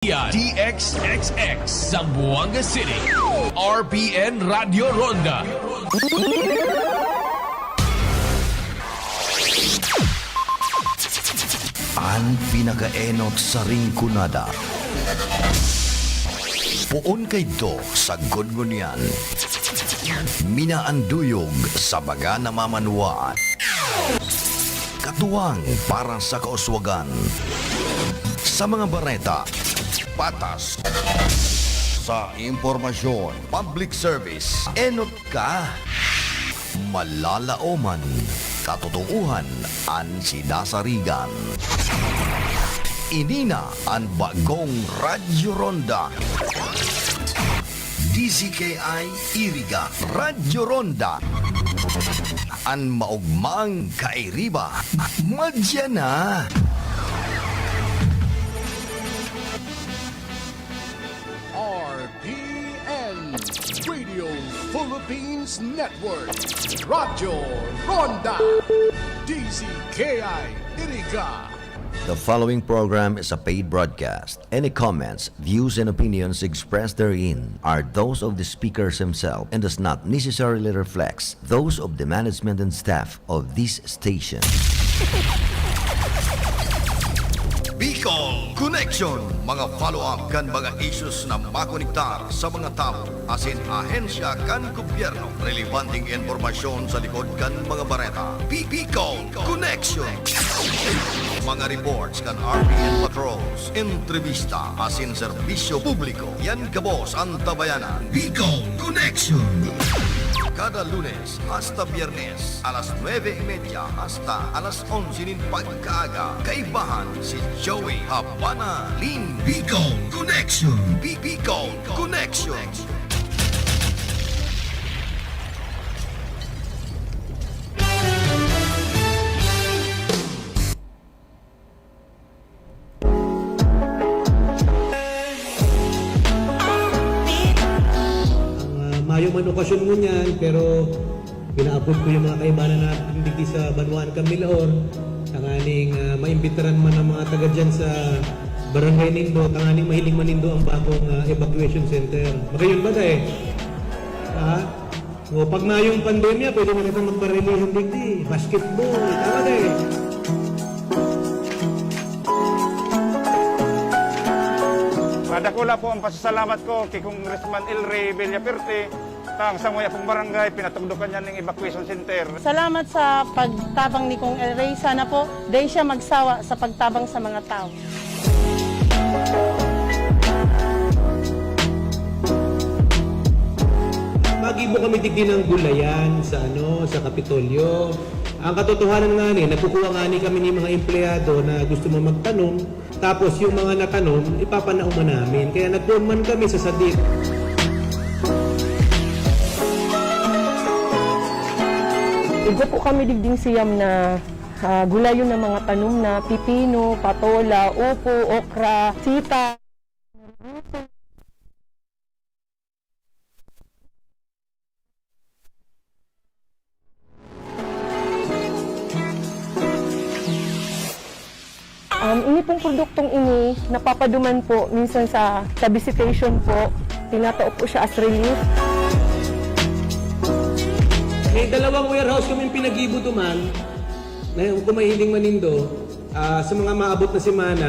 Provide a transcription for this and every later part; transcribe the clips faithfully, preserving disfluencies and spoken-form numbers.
D X X X, Zamboanga City. R P N Radyo Ronda. An pinakaenot sa Rinconada. Poon kaidto sagkod ngunyan. Minaanduyog sa baga na mamanwaan. Katuwang para sa kauswagan. Sa mga bareta, patas. Sa impormasyon, public service, enot ka. Malalaoman, katotoohan an sinasarigan. Ini na an bagong Radyo Ronda. D Z K I Iriga, Radyo Ronda. An maogmang kairiba, madya na. R P N, Radio Philippines Network, Radyo Ronda, D Z K I Iriga. The following program is a paid broadcast. Any comments, views, and opinions expressed therein are those of the speakers himself and does not necessarily reflect those of the management and staff of this station. Bicol Connection, mga follow-up kan mga issues na makonektar sa mga tawo asin ahensya kan gobyerno. Relebanteng impormasyon sa likod kan mga bareta. Bi-, Bicol Connection. Mga reports kan R P N patrols, entrevista asin serbisyo publiko. Yan gabos an tabayanan. Bicol Connection. Kada Lunes hasta Biyernes, alas nuebe y media hasta alas onse nin pagkaaga, kaibahan si Joey Habana Lim. Bicol Connection. Bi-, Bicol Connection. Ang, ah, mayo man okasyon ngunyan, pero pinaapod ko yung mga kaibanan natin digdi sa banwaan kan Milaor, tanganing, ah, maimbitaran man ang mga taga dyan sa barangay nindo, tanganing mahiling man nindo ang bagong, ah, evacuation center. Magayon ba, Day? Ha? O, pag mayong pandemya, pwede na kitang magbarilihan digdi. Basketball. Tama, Day? Madakula po ang pasasalamat ko kay Congressman El Rey Villafuerte, ta ang samuyang pong barangay, pinatugdokan niya ning evacuation center. Salamat sa pagtabang ni Cong El Rey. Sana po, dai siya magsawa sa pagtabang sa mga tao. Magibo kami digdi ng gulayan sa, ano, sa Kapitolyo. Ang katotohanan nga ni, nagkukuha nga ni kami ni mga empleyado na gusto mo magtanom, tapos yung mga natanom, ipapanauman namin. Kaya nagkuhan man kami sa sadit. Igwa po kami digding siyam na, ah, gulayon ng mga tanom na pipino, patola, upo, okra, sita. Um, ini pong produktong ini, napapaduman po minsan sa, sa visitation po. Tinatao po siya as relief. May dalawang warehouse kaming pinagibo duman, na kung mahiling man nindo, ah, sa mga maabot na semana,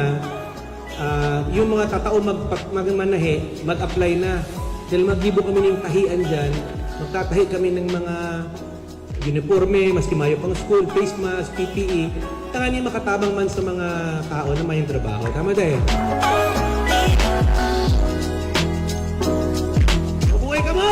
ah, yung mga tatao magpa-, mag-, manahi, mag-apply na. Dahil maggibo kami ng tahian dyan, magtatahi kami ng mga uniforme, maski mayo pang school, face mask, P P E, tanganing makatabang man sa mga tao na mayong trabaho. Tama, Day? Mabuhay kamo!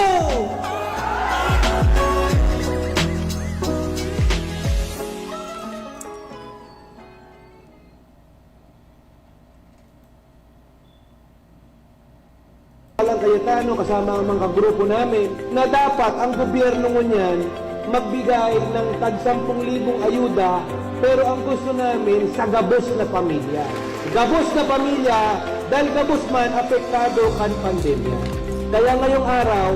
Alang Cayetano kasama ang mga kagrupo namin na dapat ang gobyerno ngunyan magbigay ng tag sampung libong ayuda, pero ang gusto namin sa gabos na pamilya. Gabos na pamilya, dahil gabos man apektado kan pandemya. Kaya ngayong araw,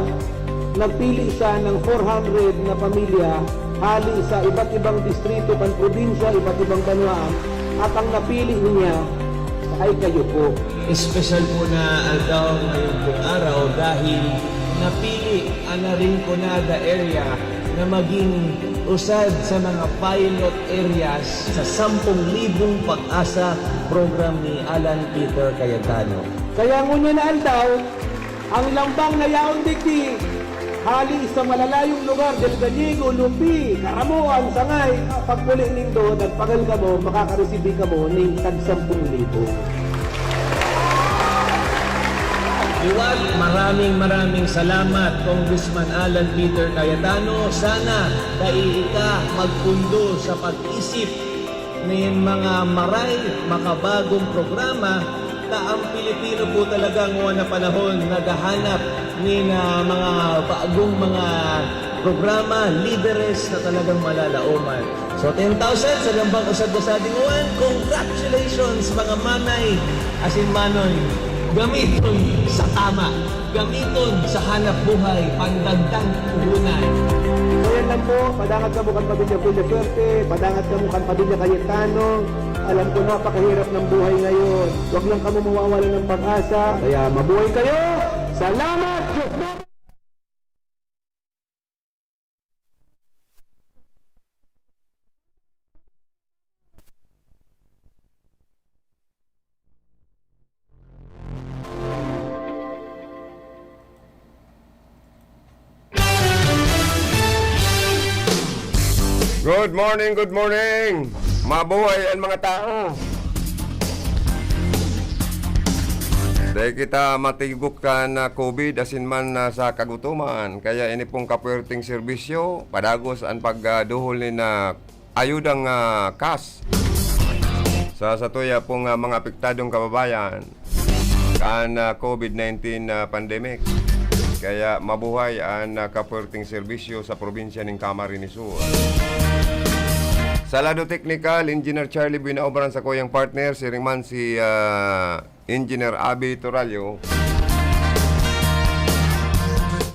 nagpili siya ng four hundred na pamilya hali sa iba't ibang distrito kan probinsya, iba't ibang banwaan, at ang napili niya ay kayo po. Espesyal po na aldaw ngayong pong araw dahil napili ang Rinconada area na maging usad sa mga pilot areas sa sampung libong Pag-asa program ni Alan Peter Cayetano. Kaya ngunyan na aldaw, ang lambang na yaon digdi, hali sa malalayong lugar, Del Gallego, Lupi, Caramoan, Sangay, pagpuli nindo, nagpagal kamo, makakaresibi kamo ning tag sampung libo. Liwat, maraming, maraming salamat, Congressman Alan Peter Cayetano. Sana dai ka magpundo sa pag-isip nin mga maray, makabagong programa, ta ang Pilipino po talaga ngona panahon naghahanap nin, ah, mga bagong mga programa, lideres na talagang malalaoman. So, ten thousand sa lambang usag-usahan, congratulations, mga manay asin manoy. Gamiton sa tama. Gamiton sa hanap buhay, pandagdag puhunan. So, yan lang po. Padangat kamo kan pamilya Villafuerte, padangat kamo kan pamilya Cayetano. Alam ko, napakahirap ng buhay ngayon. Huwag lang kamo mawawalan ng pag-asa. Kaya mabuhay kayo. Salamat! Diyos po! Good morning, good morning! Mabuhay ang mga tao! Dai kita matigok kan, ah, COVID asin man, ah, sa kagutoman. Kaya ini pong kapuwerteng serbisyo, padagos an pagduhol nin, ah, ayudang, ah, cash sa satuya pong, ah, mga apektadong kababayan kan, ah, COVID nineteen, ah, pandemic. Kaya mabuhay an, ah, kapuwerteng serbisyo sa probinsya nin Camarines Sur. Sa lado teknikal, Engineer Charlie Buenaobra an sakuyang partner, siring man si, ah, Engineer Abby Torallo.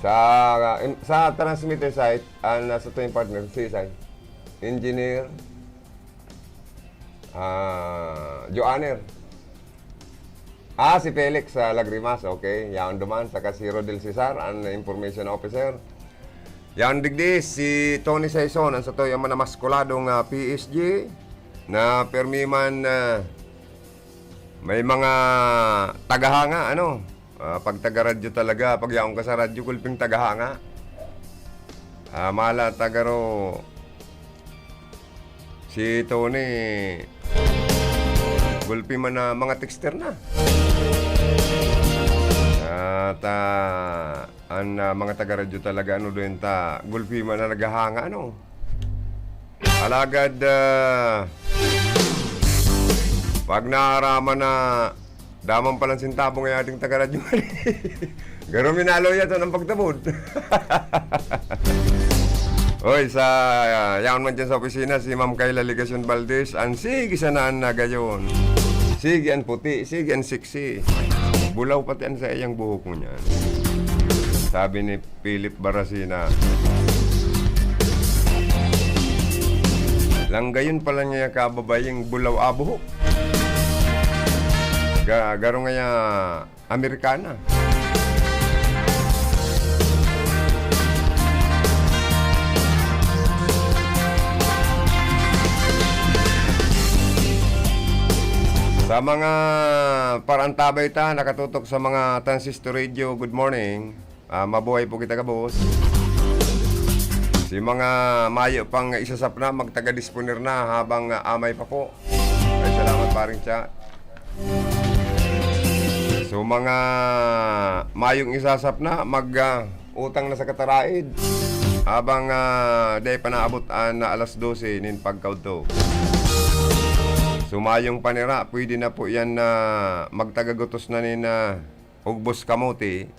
Sa, sa transmitter site, ang nasa tuyong partner, si Isay. Engineer, ah, Joanner. Ah, si Felix, ah, Lagrimas, okay. Yaon duman, saka si Rodel Cesar, ang information officer. Yaon digdi, si Tony Saison, ang sa tuyong manamaskuladong, ah, P S G, na permi man, ah, may mga tagahanga, ano? Ah, pag taga-radyo talaga, pag yaon ka sa radyo, gulping tagahanga. Ah, mala, tagaro, si Tony, gulpi man na mga texter na. At, ah, an, ah, mga taga-radyo talaga, ano, doon ta, gulpi man na naghahanga, ano? Alagad, ah, pag naaraman na, daman palang sentabo ngaya ating taga-radyo. Garo minalo yan, anong pagtabod? Oy, sa, ah, yaon man dyan sa opisina, si Ma'am Kayla Legacion Valdez, an sige sana an nagayon. Sige an puti, sige an sexy. Bulaw pati an saiyang buhok ngunyan. Sabi ni Philip Baracina. Langgayon pala niya kababayeng bulaw a buhok. Ga-, garo ngaya Amerikana. Sa mga paraantabay ta, nakatutok sa mga transistor radio, good morning. Ah, mabuhay po kita, gabos. Si mga mayo pang isasap na, magtaga-disponer na habang, ah, amay pa po. Ay, salamat, paring chat. So, mga mayong isasap na, mag, ah, utang na sa kataraid. Habang, ah, di pa naabot an alas dose nin pagkaudto. So, mayong panira, pwede na po yan na magtagagutos na nin, ah, ugbos kamote.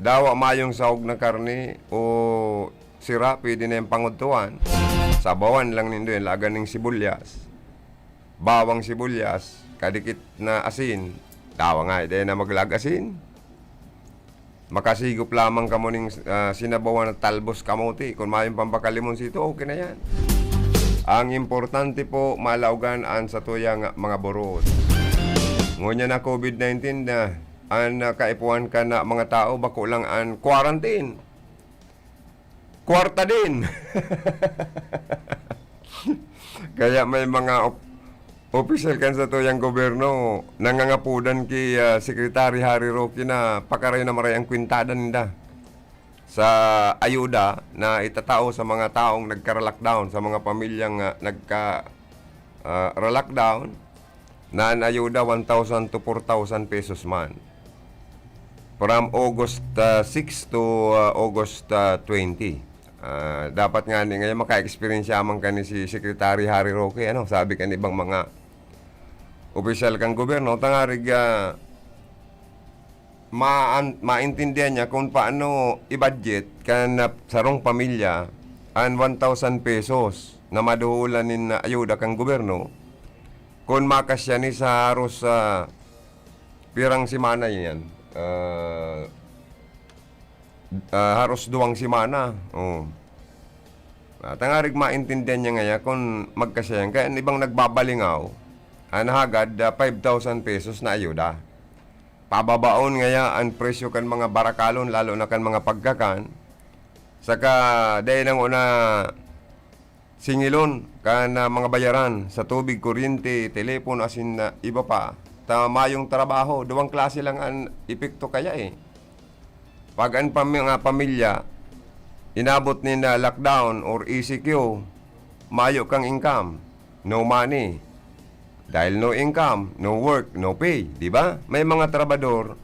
Dawa mayong sahog na karne o sira, pwede na yung pangudtuan. Sabawan lang nindo yan, lagan ning sibuyas. Bawang sibuyas, kadikit na asin. Dawa nga, dai na maglag asin. Makasigop lamang kamo ning, ah, sinabawan na talbos kamote. Kung mayong pambakal limonsito, okay na yan. Ang importante po, malaogan an satuyang mga burot. Ngunyan na COVID nineteen na, an, ah, kaipuhan kan, ah, mga tao, bako lang an quarantine. Kwarta din. Kaya may mga op-, opisyal kan satuyang gobyerno nangangapodan ki, ah, Secretary Harry Roque na pakaray na maray ang kwintada ninda sa ayuda na itatao sa mga taong nagka-lockdown, sa mga pamilyang, ah, nagka, ah, lockdown, na an ayuda one thousand to four thousand pesos man. From August, ah, six to, ah, August, ah, twenty. Ah, dapat ngani ngayon maka-eksperyensya man kani si Secretary Harry Roque, ano, sabi kan ibang mga opisyal kan gobyerno, tangarig, ah, maan-, maintindihan niya kung paano i-budget kan, ah, sarong pamilya an one thousand pesos na maduhulan nin, ah, ayuda kan gobyerno, kun makasya ni sa haros, ah, pirang semana yan. Ah, ah, haros duwang semana. Oh. Ah, tangarig maintindihan niya ngaya kun magkasya yan. Kaya an ibang nagbabalingaw, an hagad, ah, five thousand pesos na ayuda. Pababaon ngaya an presyo kan mga barakalon, lalo na kan mga pagkakan. Saka, dai nang una singilon kan, ah, mga bayaran sa tubig, kuryente, telepono, asin, ah, iba pa. Ta mayong trabaho, duwang klase lang an epekto kaya, eh. Pag an pam-, mga pamilya, inabot nin, ah, lockdown or E C Q, mayo kang income, no money. Dahil no income, no work, no pay, di ba? May mga trabador,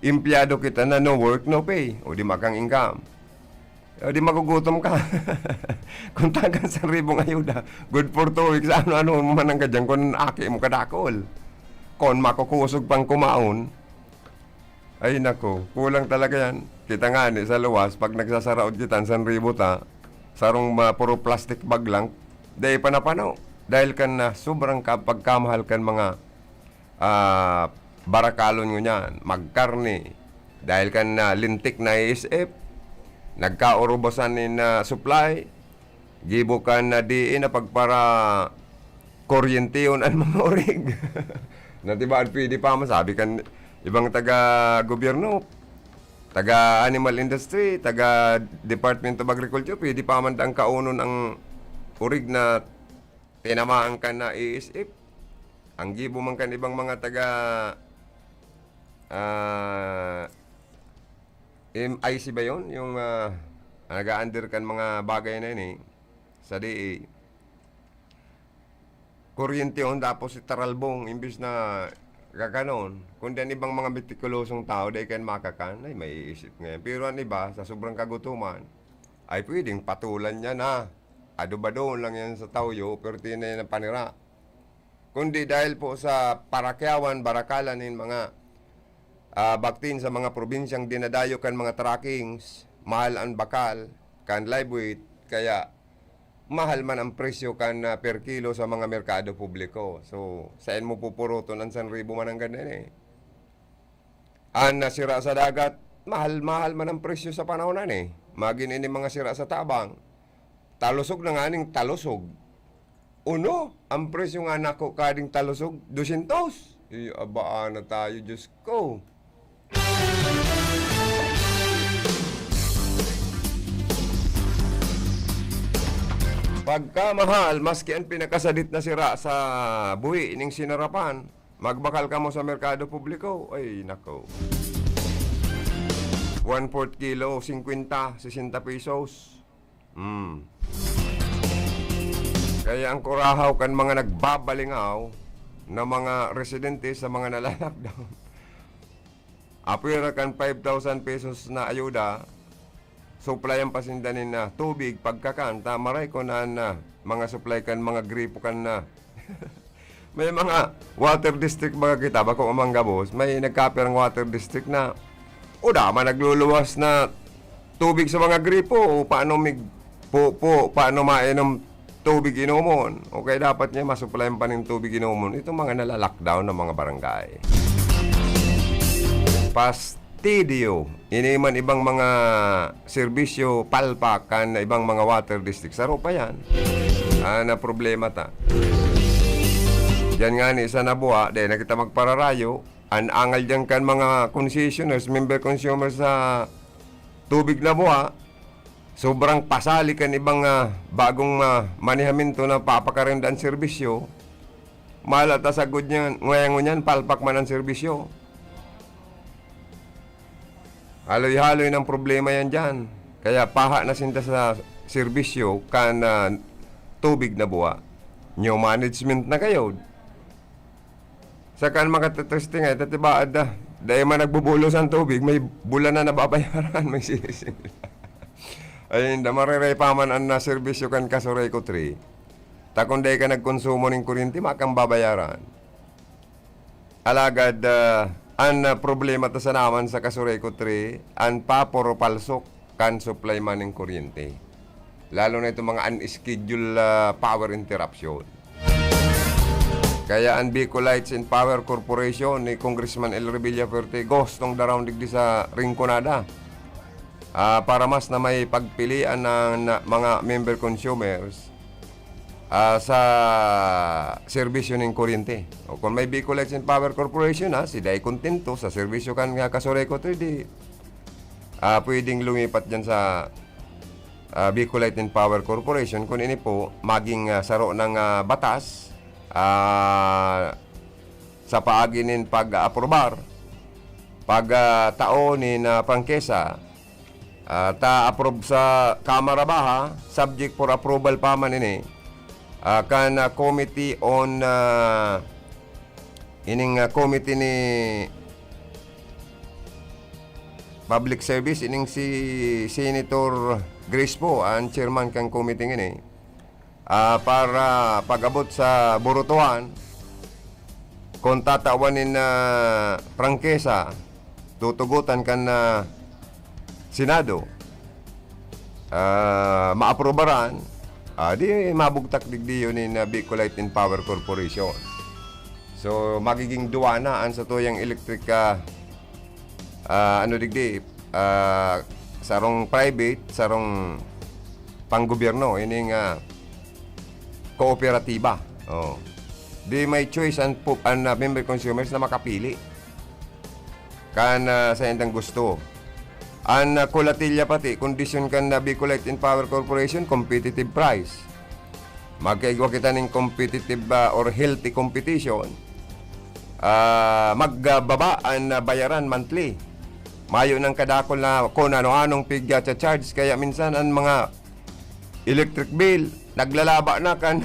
empleyado kita na no work, no pay, o di makang income. O di magugutom ka. Kung tagan sa ribong ayuda, good for two weeks, ano-ano mo man ang gadyang kung aki mo kadakol. Kung makukusog pang kumaon, ay nako, kulang talaga yan. Kita nga ni sa luwas, pag nagsasaraod kita, san ribo ta, sarong ma-, puro plastic bag lang, dai pa napano. Dahil kan na sobrang ka-, pagkamahal kan mga, ah, barakalon ngunyan, magkarne. Dahil kan na lintik na I S F, nagkaurubosan ni na supply, gibo kan na diin na pagpara kuryentehon an mga orig. Na, di ba, pwede pa man, sabi kan ibang taga-gobyerno, taga-animal industry, taga-Department of Agriculture, pwede pa man ang kaunon ang orig na tinamaan kan na I S F. Ang gibo man kan ibang mga taga, ah, M I C ba yun? Yung, ah, nag-a-under kan mga bagay na yun, eh. Sa D A. Kuryentehon tapos itaralbong imbis na kakanon. Kundi an ibang mga metikulosong tao, dai kayan makakan, ay, maiisip ngayon. Pero an iba, sa sobrang kagutoman, ay pwedeng patulan niya na. Adobadon lang yan sa tawyo, pero tinay na panira. Kundi dahil po sa parakyawan, barakalan nin mga, ah, baktin sa mga probinsyang dinadayo kan mga truckings, mahal an bakal, kan live weight, kaya mahal man ang presyo kan, ah, per kilo sa mga merkado publiko. So, saen mo pupuruton an san ribo man ang ganyan, eh? An, ah, sira sa dagat, mahal-mahal man ang presyo sa panahon na ni. Magin ini mga sira sa tabang. Talusog na nga ning talusog. Uno, ang presyo nga nako kading talusog, dosyentos. Ay, abaan na tayo, Diyos ko. Pagkamahal, maski ang pinakasadit na sira sa buhi ning sinarapan, magbakal kamo sa merkado publiko. Ay, nako. One-fourth kilo, singkwenta, sesenta pesos. Hmm. Kaya ang kurahaw kan mga nagbabalingaw na mga residente sa mga nalalockdown, apwera kan five thousand pesos na ayuda, suplayan pa sinda nin, ah, tubig, pagkakan, ta maray ko na, na mga supply kan mga gripo kan na. May mga water district baga kita, bako man gabos, may nagkapirang water district na, o dama nagluluwas na tubig sa mga gripo, o paano mig-, po, po, paano mainom tubig inomon? O kaya dapat niya masuplayan pa nin tubig inomon itong mga nalalockdown na mga barangay. Pastidio. Ini man ibang mga serbisyo, palpak, kan ibang mga water district. Saro pa yan. Ah, na problema ta. Yan nga ni sa Nabua, dai na kita magpararayo. An angal diyan kan mga concessioners, member consumers sa tubig Nabua, sobrang pasali kan ibang, ah, bagong, ah, manehamento na papakarinda an serbisyo. Mala ta sagkod niyan, ngayon ngunyan, palpak man an serbisyo. Haloy-haloy ng problema yan diyan. Kaya paha na sinda sa serbisyo kan, ah, tubig Nabua. New management na kayo. Saka an mga tetesting ay tatibaad na. Dai man nagbubulos ang tubig, may bulan na nababayaran, may sinisin. Ayun, da, marerey pa man an, ah, serbisyo kan Casureco three. Ta kung dai ka nagkonsumo nin kuryente, makang babayaran. Alagad, ah, an, ah, problema ta sana man sa Casureco three, an paporo palsok kan supply man nin kuryente. Lalo na itong mga unscheduled, ah, power interruption. Kaya an Bicolites and Power Corporation ni Congressman El Revilla Fuerte gustong daraon digdi sa Rinconada, ah, para mas na may pagpilian ng na, mga member consumers, ah, sa serbisyo ning kuryente. O kung may Bicolites and Power Corporation, ah, si dai kontento sa serbisyo kan nga Casureco three, di, ah, pwedeng lumipat diyan sa, ah, Bicolite and Power Corporation. Kung ini po, maging, ah, saro ng, ah, batas, ah, sa paagi nin pag-aprobar, pag, ah, tao nin, ah, prangkisa, ah, ta-approve sa Kamara Baha, subject for approval pa man ini, ah, kan, ah, Committee on, ah, ining, ah, committee ni Public Service, ining si Senator Grace po, ang chairman kan committee ngini. Ah, para pag-abot sa burutuhan, kung tatawan nin, ah, prangkisa, tutugotan kan, ah, Senado, ah, maaprubaran, ah, di mabugtak digdi yun nin, ah, Bicolite and Power Corporation. So, magiging duwa na ang satuyang electric, ah, ah, ano digdi, ah, sarong private, sarong panggobyerno, ining, ah, kooperatiba. Oh. Di may choice ang pu-, ang, ah, member consumers na makapili kan, ah, sa indang gusto. An, ah, kulatilya pati, kondisyon kan, ah, Bicolite and Power Corporation, competitive price. Magkaigwa kita ning competitive, ah, or healthy competition, ah, magbaba an, ah, bayaran monthly. Mayo nang kadakol na kung ano-anong pig-, ah, cha-charge. Kaya minsan an mga electric bill, naglalaba na kan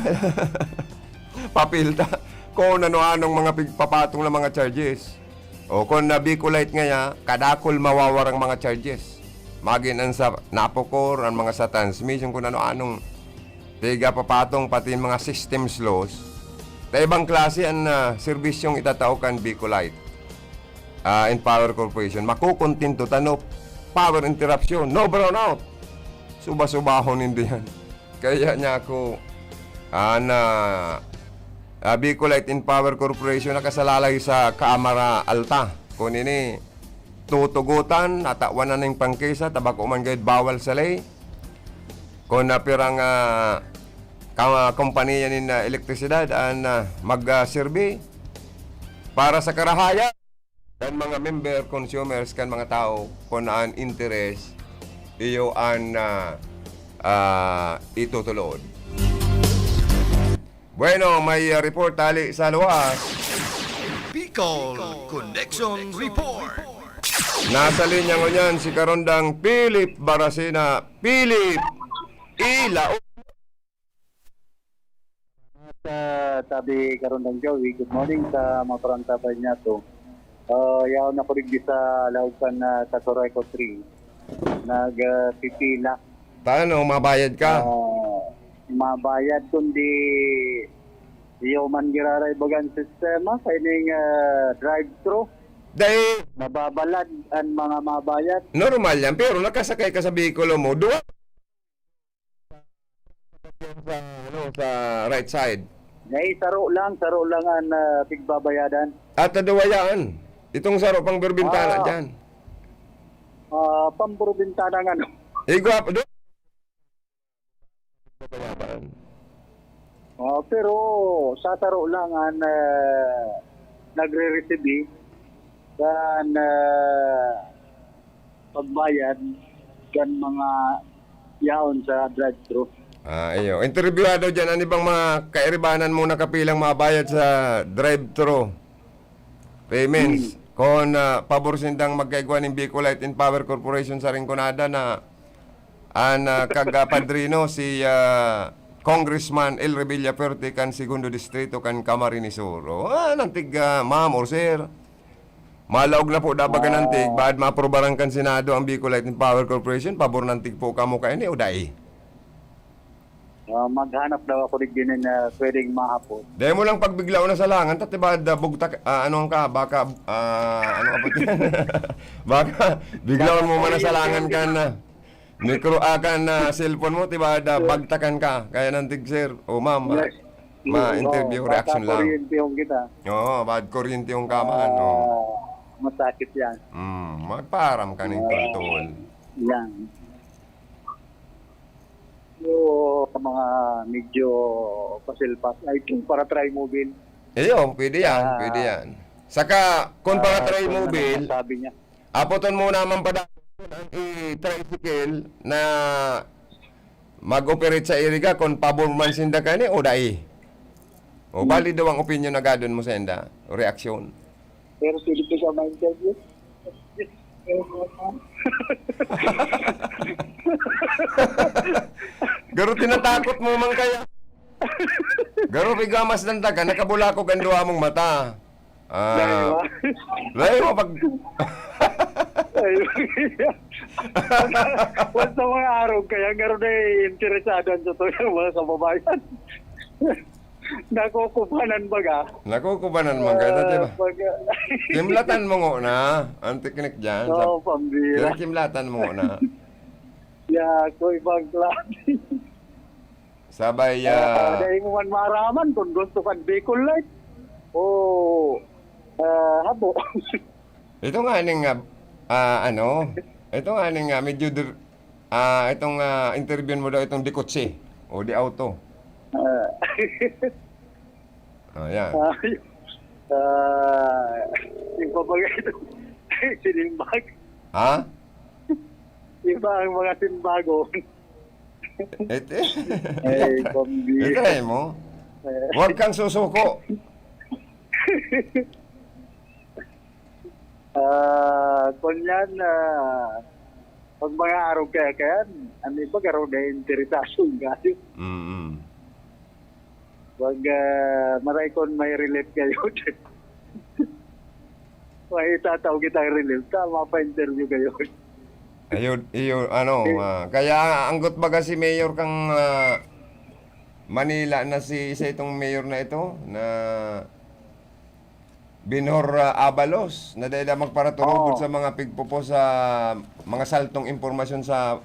papel ta. Kung ano-anong mga pigpapatong na mga charges. O, kung na Bicolite ngaya, kadakol mawawarang mga charges. Magin an sa Napocor, an mga sa transmission, kung ano-anong tiga papatong, pati mga systems loss. Ta ibang klase an, ah, serbisyong itatao kan Bicolite, ah, and Power Corporation. Makukontento ta, no power interruption, no brownout. Suba-subahon nindo yan. Kaya niya ako, ah, na, ah, Bicolite and Power Corporation nakasalalay sa Kamara Alta. Kung ini, tutugotan, natawan na ning prangkisa, tabako man gayud bawal sa ley. Kung napirang, ah, ka-, kompanya nin, ah, elektrisidad an, ah, mag, ah, serbi para sa karahayan kan mga member, consumers, kan mga tao, kung an interes, iyo an, ah, ah, itutulod. Bueno, may, ah, report hali sa luwas. Bicol Connection Report. Nasa linya ngunyan si Karondang Philip Baracena. Philip, ila. Sa tabi, Karondang Joey, good morning sa mga parantabay niya to. Ah, yaon ako digdi sa laog kan, ah, Casureco three. Nag, ah, pipila. Paano, mabayad ka? Ah, mabayad, kundi iyo man giraray bagang sistema, kaining, ah, drive-thru. Dahil Mababalad an mga mabayad. Normal yan, pero nakasakay ka sa bihikulo mo, duwa sa, ano, sa right side. Nay, saro lang, saro lang an, ah, pigbabayadan. At naduwa yan. Itong saro pang berbintana Ah. dyan. Ah, pamburbintana nga, no? Igwa, do-, Oh, pero sa saro lang an, ah, nagre-receive kan, ah, pagbayad kan mga yaon sa drive-thru. Ah, iyo. Interbyuhado diyan, ano bang mga kairibanan mo nakapilang mabayad sa drive-thru payments? Hmm. Kung, ah, pabor sindang magkaigwa ning Bicol Light and Power Corporation sa Rinconada na an, ah, kag, ah, padrino si, ah, Congressman El Revilla Fuerte kan Segundo Distrito kan Camarines Sur. O, ah, nantig, ah, ma'am or sir, malaog na po dapat ka nantig, baad maaprubaran kan Senado ang Bicol Light and Power Corporation, pabor nantig po kamo kaini o dai? Ah, maghanap daw ako digdi na pwedeng mahapon. Dai mo lang pagbiglaon na salangan, ta tiba da bugtak, ah, ano ka, baka, ah, ano ka po yan? Baka biglaon mo man na salangan ka na. Mikro, ah, kan, ah, cellphone mo, tiba da bagtakan ka. Kaya nantig, sir, o ma'am, ma-, Yes. ma-interview, Oo, reaction lang. Papakuryentehon kita. Oo, bad kuryentehon ka man, oo. Ah, masakit yan. Mm, magpaaram ka ning Ah, tol-tol. Yan. Yung mga medyo pasilpas, ay, yung para try mo, Bin. Iyo, pwede yan, Ah, pwede yan. Saka, kung para ah, try kung mo, ano Bin, masabi niya. Apoton mo naman pa daw ang i-tricycle na mag-operate sa Iriga kung pabor man sinda kani o dai. O, Hmm. bali daw ang opinion na gadon mo sa inda, o reaksyon. Pero pwede ko siya ma-interview? Garo tinatakot mo man kaya. Garo pigamas lang taga, nakabulakog ang duwa mong mata. Ah, Dahil ba? Dahil mo pag Ay, basta mga araw kaya, nga rin eh, interesado ang totoo yung mga kababayan. Nakukubanan baga. Nakukubanan man ka, Ah, dati ba? Baga. Kimlatan mo ngo na, ang teknik dyan, sa Oo, pambira. Pero kimlatan mo ngo na. Ya, ako ibang klase. Sabay, Ah, ah, dahil mo man maaraman kung gusto ka Bicol Light o, ah, habo. Ito nga ning, ah, ah, ano, ito nga ning, ah, medyo dir-, ah, itong, ah, interview mo daw itong di kotse o di auto. Ah. Oh, yan. Ah, ah, yung pabagay ito, sinimbag. Ha? Iba ang mga simbagon. Ito, Ay, pambira. Itry mo. Eh. Huwag kang susuko. Ah, kunyan, ah, pag mga araw kaya, kaya, ano ba, garo na interesasyon kayo? Mm-mm. Wag, ah, maray kon may relief kayo. May itatao kitang relief. Tama pa interview kayo. Ayun, iyo, ano, Eh. ah, kaya anggot baga si Mayor kang, ah, Manila na si, isa itong mayor na ito, na Benhur, ah, Abalos, na dai da magparaturubod Oo. sa mga pigpopo sa mga saltong impormasyon sa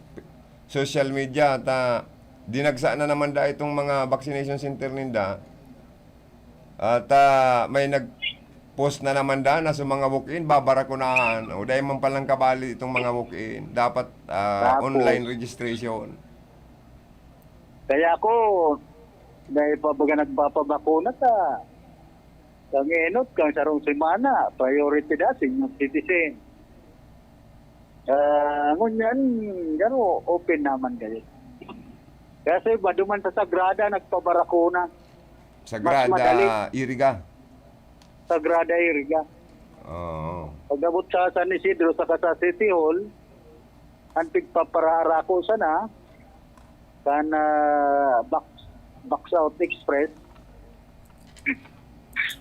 social media at, ah, dinagsa na naman da itong mga vaccination center ninda. At, ah, may nag-post na naman da na sa mga walk-in, babarakunahan. O, dahil man palang kabali itong mga walk-in. Dapat, ah, Tapos, online registration. Kaya ako, dahil pa baga nagpapabakuna ta, kang enot, kang sarong semana, priority da, senior citizen. Ah, ngunyan, garo, open naman kayo. Kasi ba, duman sa Sagrada, nagpabarakuna. Sagrada Mas madali. Iriga. Sagrada Iriga. Oo. Pag-abot sa San Isidro, saka sa City Hall, ang pigpaparaarako sana, kan, ah, Box, Box Out Express,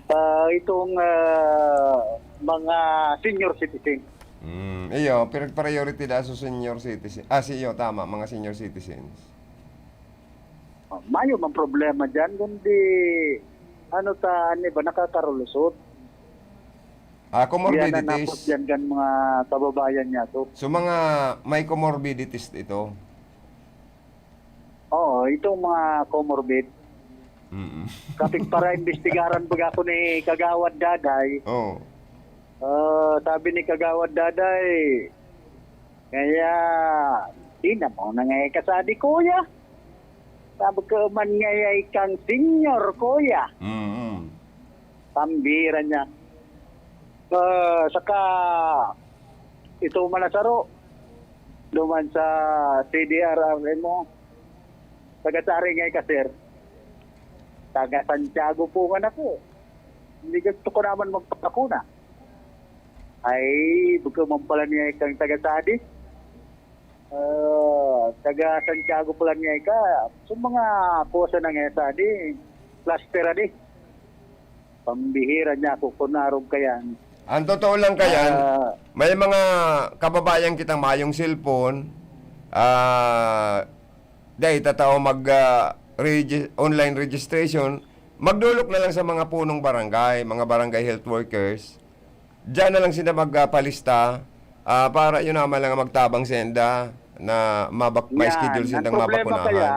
ah, itong, ah, mga senior citizen. Mm, iyo, pero priority da sa senior citizen. Ah, si iyo, tama, mga senior citizens. Oh, mayo mang problema dyan, kundi ano ta, ano ba, nakakarulusot. Ah, Yan ang comorbidities. Napos dyan kan mga kababayan niya to. So, mga may comorbidities ito? Oo, itong mga comorbid. Mm. Kapit para imbestigaran baga ako ni Kagawad Daday. Oo. Ah, sabi ni Kagawad Daday, kaya, di na mo na nga kasadi, kuya. Sabi ko man ngayay kang senior, kuya. Mm. Pambira niya. Ah, saka, ito man na saro, duman sa C D R R M mo. Taga-sari ngay ka, sir? Taga Santiago po nga na po. Hindi gusto ko naman magpakuna. Ay, baka man pala niya ikang taga-sadi. Ah, taga Santiago pala niya ika. So, mga kusa na nga sa di, cluster di. Pambihira niya ako kung narog kayan. Ang totoo lang kayan, Ah. may mga kababayan kitang mayong cellphone, ah, dai tatao mag, ah, regi-, online registration, magdolok na lang sa mga punong barangay, mga barangay health workers. Diyan na lang sila magpalista, ah, para yun naman lang ang magtabang senda na mabak-, may Yan. schedule Ang sendang problema mabakunahan. Kaya,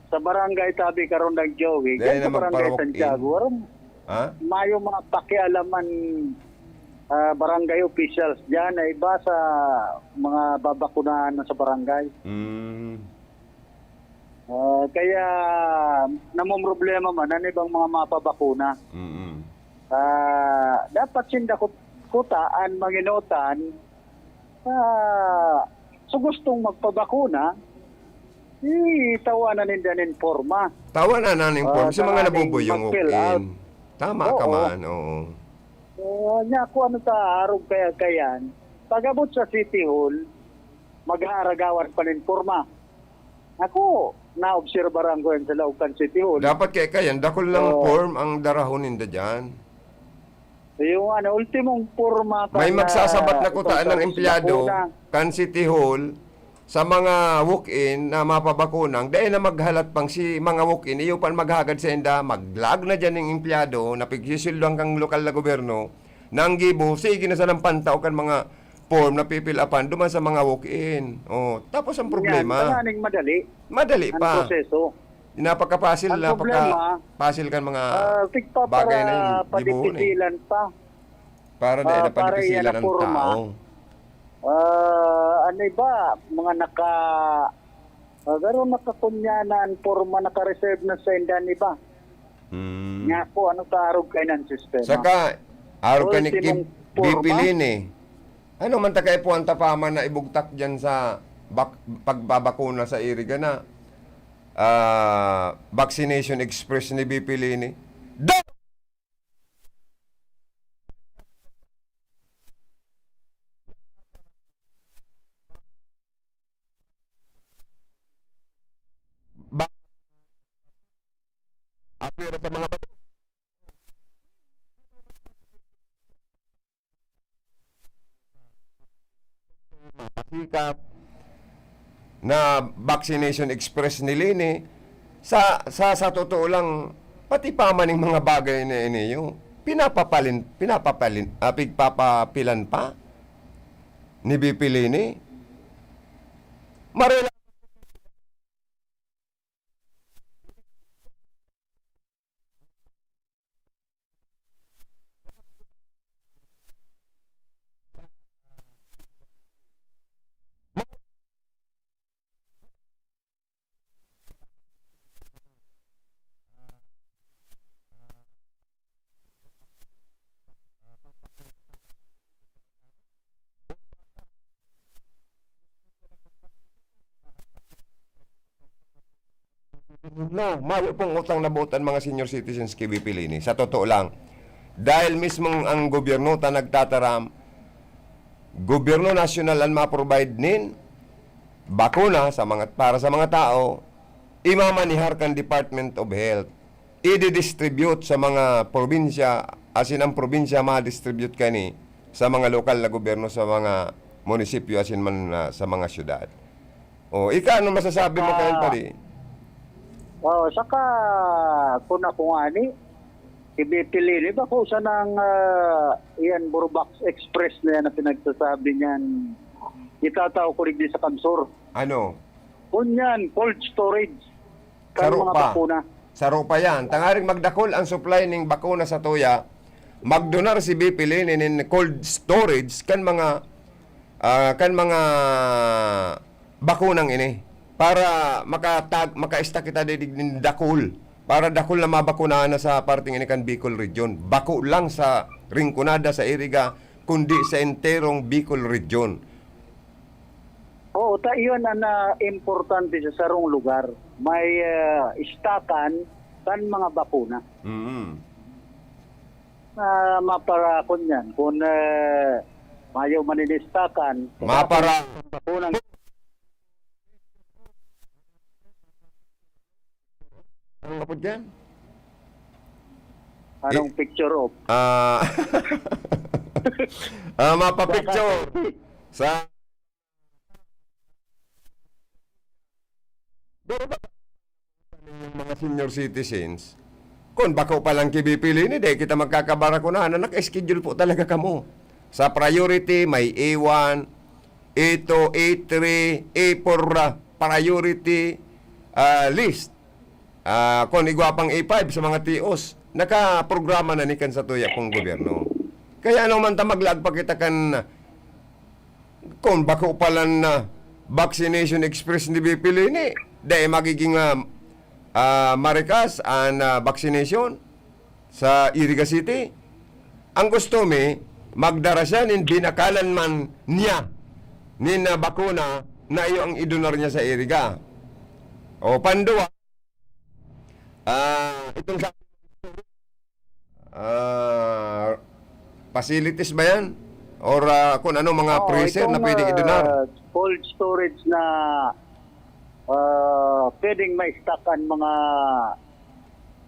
sa barangay tabi karon ng Joey, Dahil dyan sa na barangay magpa-walk-in. Santiago, aram, Ha? mayo mga pakialaman, ah, barangay officials dyan na iba sa mga babakunahan na sa barangay. Mm. Ah, kaya namomroblema man an ibang mga mapabakuna. Mm. Ah, dapat sinda kut-, kuta an manginotan, ah, so gustong magpabakuna, itawanan ninda nin porma. Tawanan na ning Ah, form sa mga tanganing nabubuyong mag-fill walk-in. out. Tama ka Oo. man, oo. So, nya, kung ano ta, arog kaya kayan, pag-abot sa City Hall, mag-aaragawan pa nin porma. Ako, naobserbaran ko yan sa laog kan City Hall. Dapat kaya kayan, dakul lang Oo. form ang darahon ninda dyan. So, yung ano, ultimong porma May kan, magsasabat ah, na kutaan itong ng sa empleyado bakuna. kan City Hall sa mga walk-in na mapabakunang, dai na maghalat pang si mga walk-in, iyo pan maghagad sa inda, maglag na dyan yung empleyado na pigsisildohan kang lokal na gobyerno, nang gibo, sige na sanang pantao kan mga form na pipil apan duman sa mga walk-in. Oh, tapos ang Yan, problema, tanganing madali madali ang pa. proseso. Napakapasil, Ang problema, napakapasil kan mga ah, tigpapara-, bagay na yun, gibohon eh. padipisilan pa. Para dai Ah, na para iyan pagpisilan ang ang porma. tao. Ah, ano ba? Mga naka-, ah, pero nakakunya na ang porma, naka-reserve na sa indan iba. Hmm. Nga po, ano ka arog kayo ng sistema? Saka, arog ka ni Ultimong Kib-, porma. Bipilin eh. Ano man ta kaipuhan ta pa man na ibugtak dyan sa bak-, pagbabakuna sa iriga na, ah, Vaccination Express ni Bipilin eh? Da- Ba-, apira sa mga bato. Mapasikap na Vaccination Express ni Leni, sa, sa, sa totoo lang, pati pa man yung mga bagay na ini, yung pinapapalin, pinapapalin, ah, pigpapapilan pa ni V P Leni. Marila- No, mayo pong utang na buot an mga senior citizens ki V P Leni, sa totoo lang. Dahil mismong ang gobyerno ta nagtataram, gobyerno nasyonal an ma-provide nin bakuna sa mga, para sa mga tao, imamanihar kan Department of Health. Idi-distribute sa mga probinsya, asin ang probinsya ma-distribute kani sa mga lokal na gobyerno, sa mga munisipyo, asin man, ah, sa mga syudad. O, ika, ano masasabi mo Saka, kayan, pare? Oo, saka, kung ako nga ni, ibipili ni, bako sa nang, ah, yan, Burbax Express na yan na pinagsasabi niyan, itatao ko digdi sa Kamsur. Ano? Kunyan, cold storage. Kan Saro mga pa. bakuna. Saro pa yan. Tangaring magdakol ang supply ning bakuna sa tuya, magdonar si V P Leni nin cold storage kan mga, ah, kan mga bakunang ini. para makatag-, maka-stock kita digdi nin dakul. Para dakul na mabakunahan na sa parteng ini kan Bicol Region. Bako lang sa Rinconada, sa Iriga, kundi sa enterong Bicol Region. Oo, ta iyon ang, ah, importante sa sarong lugar. May, ah, istakan kan mga bakuna. Mm. Na mapara-, kun yan, kun, eh, mayo maninistakan, Mapara- bakunang Ano nga po dyan? Anong I- picture of? Ah, ah, mapapicture sa Pero ba yung mga senior citizens, kung bako pa lang ki B P Leni, dai kita magkakabarakunahan na naka-schedule po talaga kamo. Sa priority, may A one, A two, A three, A four, ah, priority, ah, list. Ah, kung igwa pang A five sa mga T Os, nakaprograma na ni kan sa tuya pong gobyerno. Kaya ano man ta maglaag pa kita kan, kung bako pa lang na vaccination express ni B P Leni, dai magiging, ah, ah, marikas an, ah, vaccination sa Iriga City. Ang gusto mi, magdara siya nin binakalan man niya nin, ah, bakuna na iyo ang idunar niya sa Iriga. O, pandua, ah, itong sa, ah, facilities ba yan? Or, ah, kung ano, mga Oo, freezer na itong, pwedeng idunar? ah, cold storage na, ah, pwedeng ma-stock ang mga,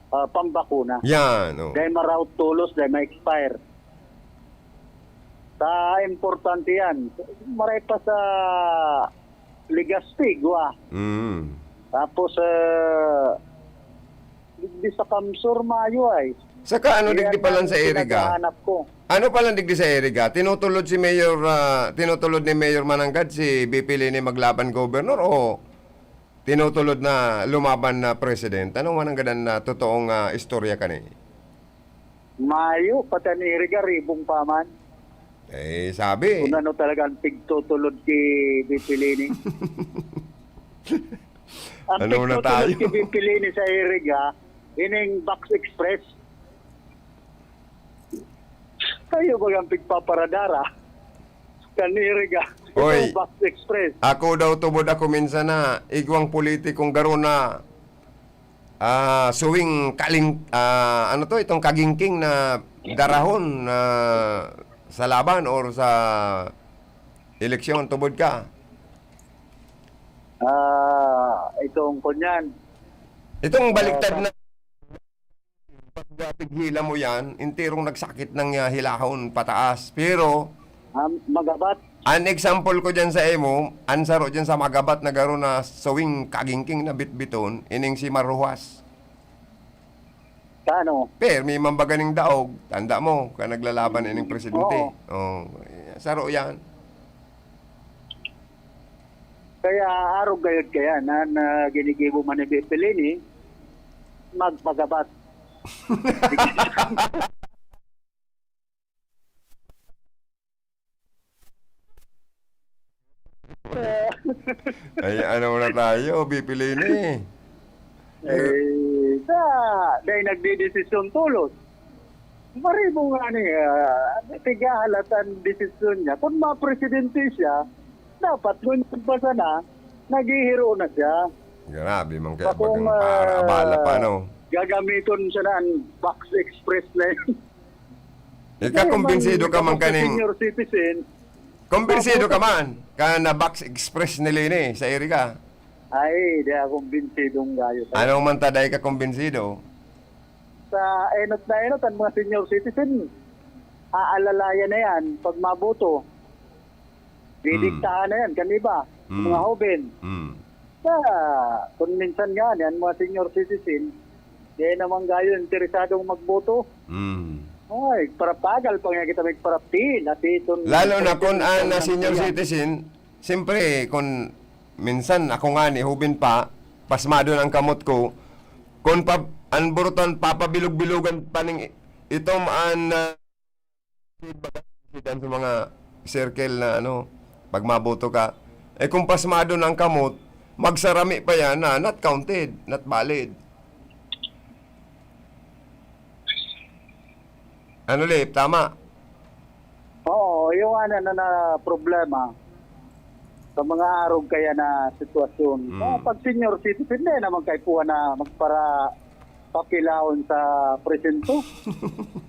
ah, pambakuna. Yan, oh. Dahil maraot tolos, dahil ma-expire. Sa importante yan. Maray pa sa Legazpi, Gua. Mm. Tapos, ah, digdi sa Kamsur, mayo ay. Saka ano, Kaya digdi pa lang sa Iriga? Pinaghahanap ko. Ano pa lang digdi sa Iriga? Tinutulod si Mayor, ah, tinutulod ni Mayor Mananggad si B P Leni maglaban gobernador o tinutulod na lumaban na president? Ano man ang gadan na totoong, ah, istorya kani? Mayo, pati an Iriga, ribong pa man. Eh, sabi. Kung ano talaga ang pigtutulod ki B P Leni. Ang Ano na pigtutulod tayo? ki B P Leni sa Iriga, ining Box Express. Kayo ba ang pigpaparadara? Kan Iriga. Oy. Itong Box Express. Ako daw, tubod ako minsan na igwang politikong garo na, ah, suwing kaling-, ah, ano to, itong kagingking na darahon na sa laban or sa eleksyon, tubod ka? Ah, itong kunyan. Itong baliktad Ah, na pag, ah, pighila mo yan, enterong nagsakit ng, ah, hilahon pataas. Pero, Ah, magabat. An example ko dyan sa imo, an saro dyan sa magabat na garo na suwing kagingking na bitbiton, ining si Maruhas. Sa ano? Permi man baga ning daog, tanda mo, ka naglalaban ining presidente. Oo. Oh, saro yan. Kaya arog gayod kaya na, na ginigibo man ni B P Leni, magpagabat. Ay, ano na tayo, B P Leni? Eh, sa, dahil nagdidesisyon tolos. Maribong nga ni, ah, tigahalat ang desisyon niya. Kung mapresidente siya, dapat nung nagbasa na, naghihiro na siya. Grabe man kaya Bakong, bagang para ah, abala pa, no? Gagamiton siya na ang Box Express na yun. Ikaw, Hindi, kumbinsido man ka man kapag kaning senior citizen, Kumbinsido ka mabuti. man ka na Box Express ni Leni sa Iriga? Ay, di ako kumbinsidong gayo. Anong man ta, dai ka kumbinsido? Sa enot na enot, ang mga senior citizen, aalalayan na yan pag maboto. Didiktahan Hmm. na yan, kan iba, Hmm. mga hoben. Hmm. Sa, kung minsan nga, yan, mga senior citizen, di naman gayo interesadong magboto. Hmm. Ay, parapagal pa nga kita magparapil, at iton Lalo na kung ang, ah, senior citizen, siyempre, kung minsan ako nga ni hoben pa, pasmado na ang kamot ko, kung pa, ang burutan, papabilog-bilogan pa ning itom an, ah, sa mga circle na ano, pag maboto ka. Eh, kung pasmado na ang kamot, Magsarami pa yan na not counted, not valid. Ano, Lip? Tama? Oo, yung ano na, na problema sa mga arog kaya na sitwasyon. Mm. Ah, pag senior citizen, di naman kaipuhan na magpara papilaon sa presinto.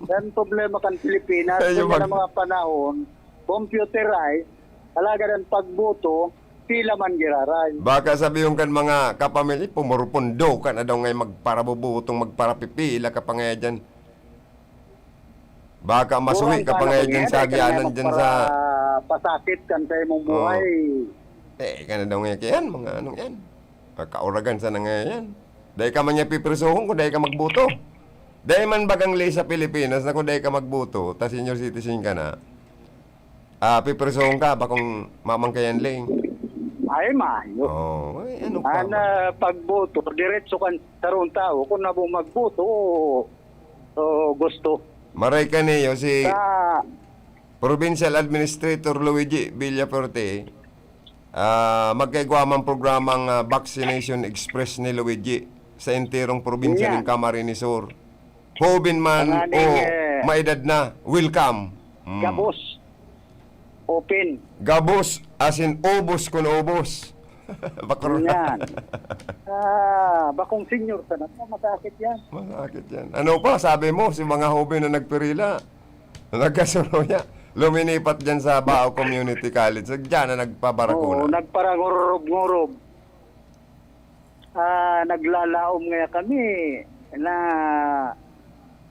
Yan problema kan Pilipinas. Ayun, Kanya mag- na mga panahon, computerized, talaga ng pagboto, pila man giraray. Baka sabihon kan mga kapamilya, pumurupundok ka na daw ngay magparabubutong, magparapipila ka pa ngay dyan. Baka masuwi Buwan ka pa na ngay kung dyan yan, sa eh, kanya agyanan dyan sa... magpara-, pasakit kan sa imong Oo. buhay. Eh, ka na daw ngay kaya yan, mga anong yan. Kauragan sana ngay yan. Dahil ka man niya piprisohon kung dahil ka magboto. Dahil man bagang ley sa Pilipinas na kung dahil ka magboto, ta senior citizen ka na, ah, piprisohon ka, bakong mamang kayan ley. Ay, mayo. Oh, ay, ano pa? Ang ah, pagboto, diretso kan sarong tao kung nabong magboto o, o gusto. Maray ka niyo, si Sa Provincial Administrator Luigi Villafuerte, ah, magkaigwa man programang, ah, Vaccination Express ni Luigi sa enterong probinsya Yan. ng Camarines Sur. Hoben man Tanganing, o eh, maedad na, welcome. Mm. Gabos. Open. Gabos, as in ubos kun ubos. Bakro na. Yan. Ah, bakong senior ka na. Masakit yan. Masakit yan. Ano pa, sabi mo, si mga hoben na nagpirila, nagkasuroya, luminipat dyan sa Bao Community College. Diyan na nagpabarakuna. Oo, nagparangurob-ngurob. Ah, naglalaom nga kami na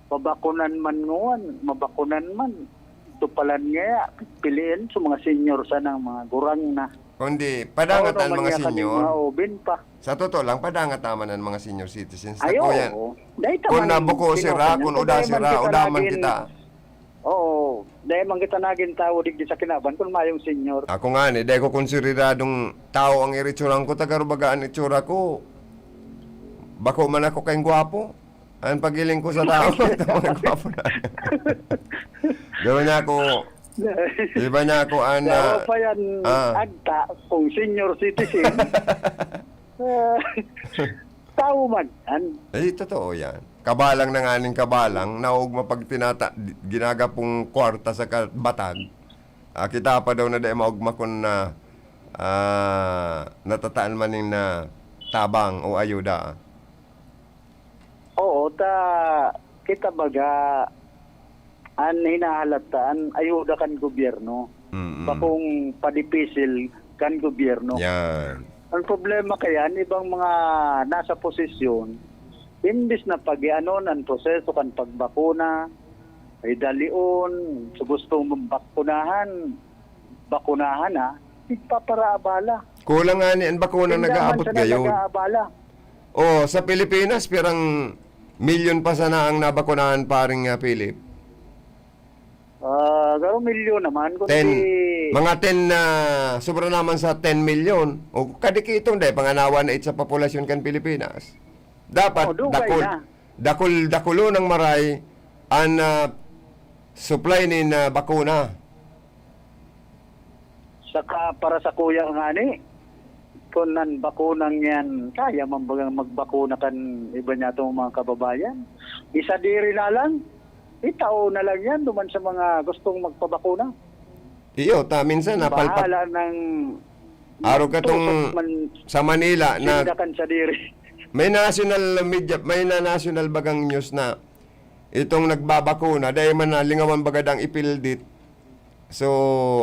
pabakunan man nguan, mabakunan man. Ito palan nga, piliin sa mga senior sanang mga gurang na. Kundi, padangat Oo, ang mga naman nga kami senior. Mga ubin pa. Sa totoo lang, padangat naman ang mga senior citizens. Ay, Ako yan. Oo. Dahil Kung taman nabuko din sira, ako, kung dahil uda man sira, kita uda man naging, kita. Oo. Dahil man kita naging tao, digdi sa kinaban, kung mayong senior. Ako nga ni, dahil ko konsoliradong tao ang iritsuran ko, tagarubaga ang itsura ko. Bako man ako kayong gwapo. Ang pagiling ko sa tao, mga gwapo na. Gawin niya ako, iba niya ako, ana. Dawa pa yan, Ah. Agta, kung senior citizen. Ah, tao man yan. Eh, totoo yan. Kabalang na nga ning kabalang, naog mapagtinata, ginagapong kwarta sa kabatag. Ah, kita pa daw na dai maugma kun na, ah, natataan man ning na tabang o ayuda. Oo, ta kita baga, an hinahalata, an ayuda kan gobyerno. Mm-mm. Bakong padipisil kan gobyerno. Yan. Ang problema kaya, an ibang mga nasa posisyon, imbis na pagianon ang proseso kan pagbakuna, ay dalion, sa gusto mong bakunahan, bakunahan na, ipaparaabala. Kulang nga ni ang bakuna Tindaman nag-aabot sana gayon. Nag-aabala. Oh, sa Pilipinas, pirang milyon pa sana ang nabakunahan, paring, ah, Philip. Ah, garo milyon naman, kundi Ten, mga ten na, sobra naman sa ten milyon. O kadikitong dahil panganawa na it sa populasyon kan Pilipinas. Dapat Oh, dugay dakul, na. dakul, dakulo ng maray ang, ah, supply nin, ah, bakuna. Saka para sa kuya nga ni, kung nan bakunang yan, kaya man bagang magbakuna kan iba niya itong mga kababayan. Isa diri na lang, itao na lang yan duman sa mga gustong magpabakuna. Iyo, ta minsan napalpak. Bahala ng Araw ka tong tusok man sa Manila na sindakan sa diri. May national media, may na national bagang news na itong nagbabakuna, dahil man nalingawan bagad ang ipildit. So,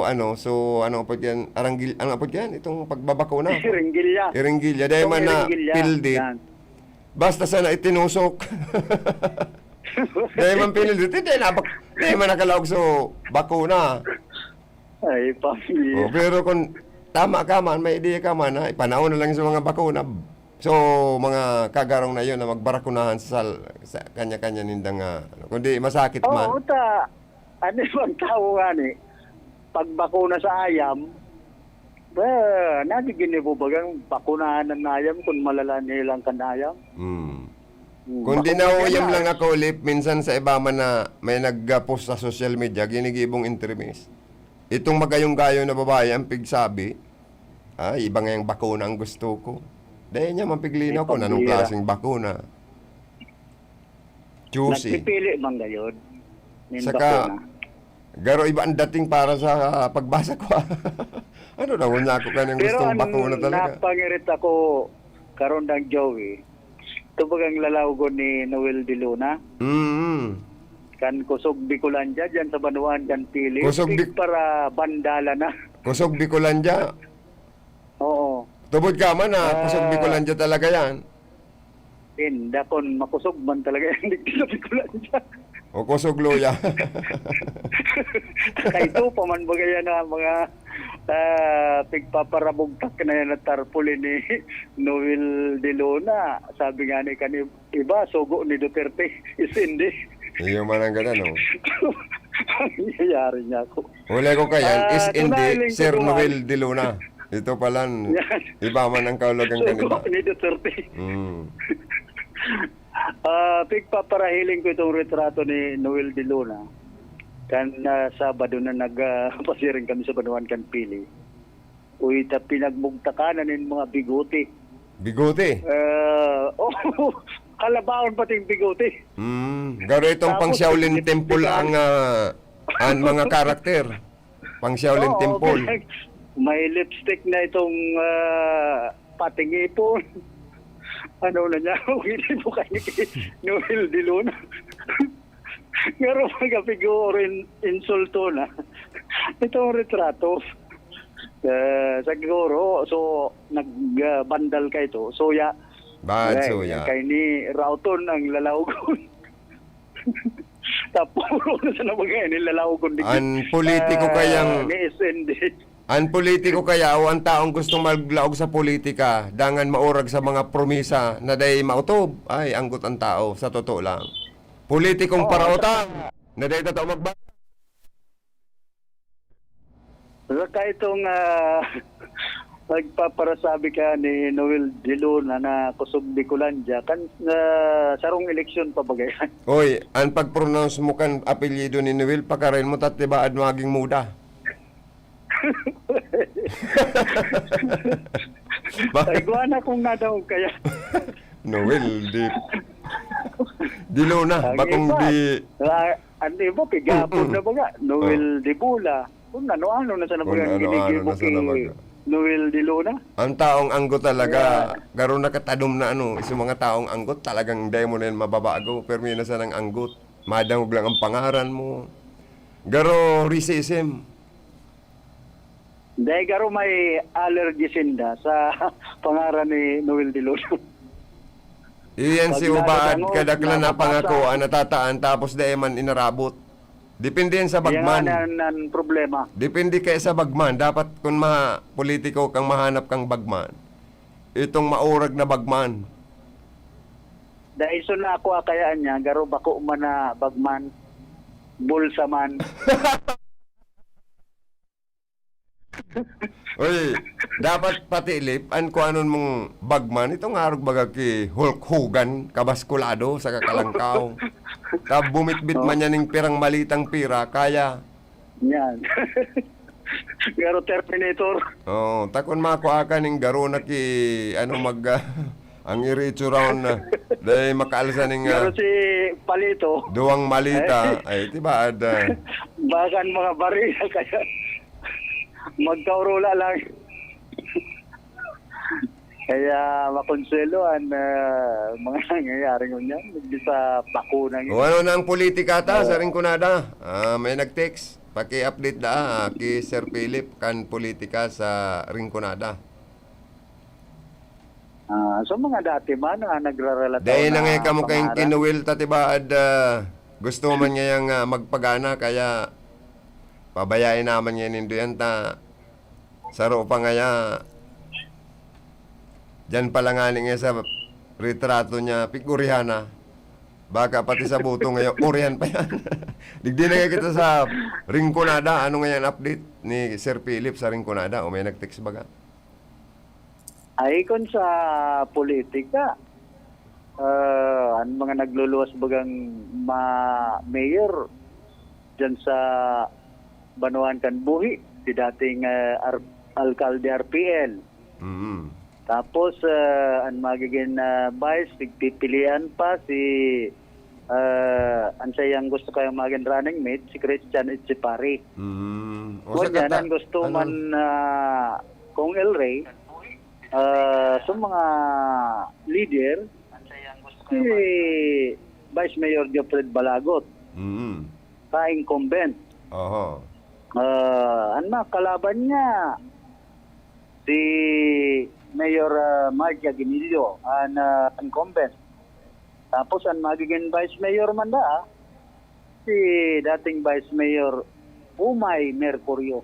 ano, so, ano apod yan? Aranggil, ano apod yan? Itong pagbabakuna. Iringgilya. Iringgilya. Dahil Itong man na iringgilya. Pildit. Yan. Basta sana itinusok. Dahil man pinildit, hindi na, dahil man nakalaog so bakuna. Ay, pamilya. Oh, pero kung tama ka man, may ideya ka man, ha? Ipanahon na lang sa mga bakuna. So, mga kagarong na yun na magbarakunahan sa, sal- sa kanya-kanya nindang, ah, ano. Kundi masakit man. Oo, ta, ano yung tao nga ni, pagbakuna sa ayam, ba, nagiginibo bagang bakunahan ng ayam kung malala nilang kan ayam. Hmm. Hmm, Kung di bakuna nauyam na. lang ako, Lip, minsan sa iba man na may nag-post sa social media, ginigibong entremis. Itong magayong-gayo na babae, ang pigsabi, Ay, iba ngayang bakuna ang gusto ko. Dai niya mapiglinaw May kung anong pambira. klaseng bakuna. Juicy. Nagpipili man gayod nin Saka, bakuna. garo iba ang dating para sa pagbasa ko, ah. Ano daw niya ako kanang Pero gustong ang bakuna talaga? napangirit ako karon, Dang Joey, ito bagang lalawgon ni Noel de Luna? Mm. Kan Kusog Bicolandia, dyan sa Banwaan kan Pili. Kusog Big Bic- para bandala na. Kusog Bicolandia? Oo. Tubod ka man, ah, Kusog Ah. Bicolandia talaga yan. Inda, kun makusog man talaga yan, digdi sa Bicolandia. O Kusog Luya. Kay ito pa man bagay yan, ah, mga, ah, pigpaparabugtak na yan na tarpaulin ni Noel de Luna. Sabi nga ni kan iba, sugo ni Duterte, is hindi. Iyo man ang ganda, no? Ang nangyayari niya ako. Huli ko kaya, Ah, is hindi, tunaling Sir kukuha. Noel de Luna. Ito palan, Yan. iba man ang kaulugan kan Sugo iba. ni Duterte. Mm. Ah, pigpaparahiling ko itong retrato ni Noel de Luna. Kan, ah, Sabado na nag, ah, pasiring kami sa Banwaan kan Pili. Uy, ta pinagmugtakan na nin mga bigote. Bigote? Ah, oh, kalabaon pating bigote. Mm, garo itong Tapos, pang Shaolin lipstick Temple ang, ang ah, ang mga karakter. Pang Shaolin Oo, Temple. correct. May lipstick na itong, ah, pating ipon. Ano na niya? Hindi mo kayo kay Noel de Luna. Pero mga figuro in-, insulto na. Itong retrato. Eh, siguro, so, nag, ah, bandal ka ito. Suya. Bad, Ay, suya. kay ni Rauton ang lalawgon. Tapuro na sa nabagay ni lalawgon. An politiko Ah, kayang ni S N D. An politiko kaya o an taong gustong maglaog sa politika, dangan maurag sa mga promisa na dai maotob, ay, anggot an tao, sa totoo lang. Politikong Oo, parautang, na dai totoo magba- Saka itong, ah, nagpaparasabi ka ni Noel de Luna na kusog Bicolandia, kan, ah, sarong eleksyon pa ba yan? Oy, an pag-pronounce mo kan apelyido ni Noel, pakarayon mo, tatibaad maging muda. Ba- Ay, guwan akong nadangog kaya. Noel, di, di Luna, Ang bakong iba, di ah, ang iba, pigapon Mm-mm. na baga. Noel Oh. de Bula. Kung ano-ano na sa Kung nabaga, ano-ano ginigibo na sa ki nabaga. Noel de Luna. Ang taong anggot talaga, Yeah. garo nakatadom na ano, isang mga taong anggot, talagang dai mo na yan mababago. Pero may nasa nang anggot. Madangog lang ang pangaran mo. Garo racism. Dai garo may allergy sinda sa pangaran ni Noel de Luna. Iyan Pag si Ubaad, nadadangog, kadaklan na nababasa. pangako, ang natataan, tapos dai man inarabot. Depende yan sa Yan bagman. nga nan, nan problema. Depende kaya sa bagman. Dapat kung ma-, politiko kang mahanap kang bagman, itong maurag na bagman. Dai so na ako akayaan niya, garo bako man na bagman, bulsa man. Uy, dapat pati lip, an kuanon mong bagman, itong arog baga ki Hulk Hogan, kabaskulado sa kakalangkaw. Ta bumitbit Oh. man yan ning pirang malitang pira, kaya. Yan. Garo Terminator. Oo, takon makua ka ning garo na ki, ano, mag, ah, ang iritso raon na, dai makaalsa ning, ah, Garo si Palito. duwang malita. Ay. Ay, di ba, ada? Bagan mga baril kaya magkaurula lang. Kaya makonsuelo an, ah, mga nangyayari ngunyan, digdi sa bakuna ngunyan. O, ano na ang politika ta sa Oo. Rinconada? Ah, may nag-text. Paki-update da, ah, ki Sir Philip kan politika sa Rinconada. Ah, so mga dati man, ah, nagrarelataw Dai na na nga kamo kayong pangaran. kinuwil ta, tibaad, ah, gusto man ngayang, ah, magpagana, kaya pabayain naman ngayon nindo yan ta. Saro pa ngaya, diyan pa lang ngani nga sa retrato niya, pigurihan na. Baka pati sa buto ngayon, urihan pa yan. Digdi na nga kita sa Rinconada. Ano ngayon update ni Sir Philip sa Rinconada? O may nag-text baga? Ay, kung sa politika, ah, ang mga nagluluwas bagang ma-, mayor dyan sa Banwaan kan Buhi, si dating, ah, ar-, alkalde R P L. Mm. Tapos, ah, an magigin, ah, vice, pigpipilian pa si, ah, an saiyang gusto kayang magin running mate, si Christian Etchepare. Mm. O, sa Ngunyan, kata-, an gusto ano? man, ah, Kong El Rey, ah, sa mga leader, si Vice Mayor Geoffred Balagot, Mm. sa incumbent. Oho. Ah, an mga kalaban niya, si Mayor, ah, Mark Aguinaldo, an, ah, incumbent. Tapos an magiging vice mayor man daa, si dating vice mayor Umay Mercurio.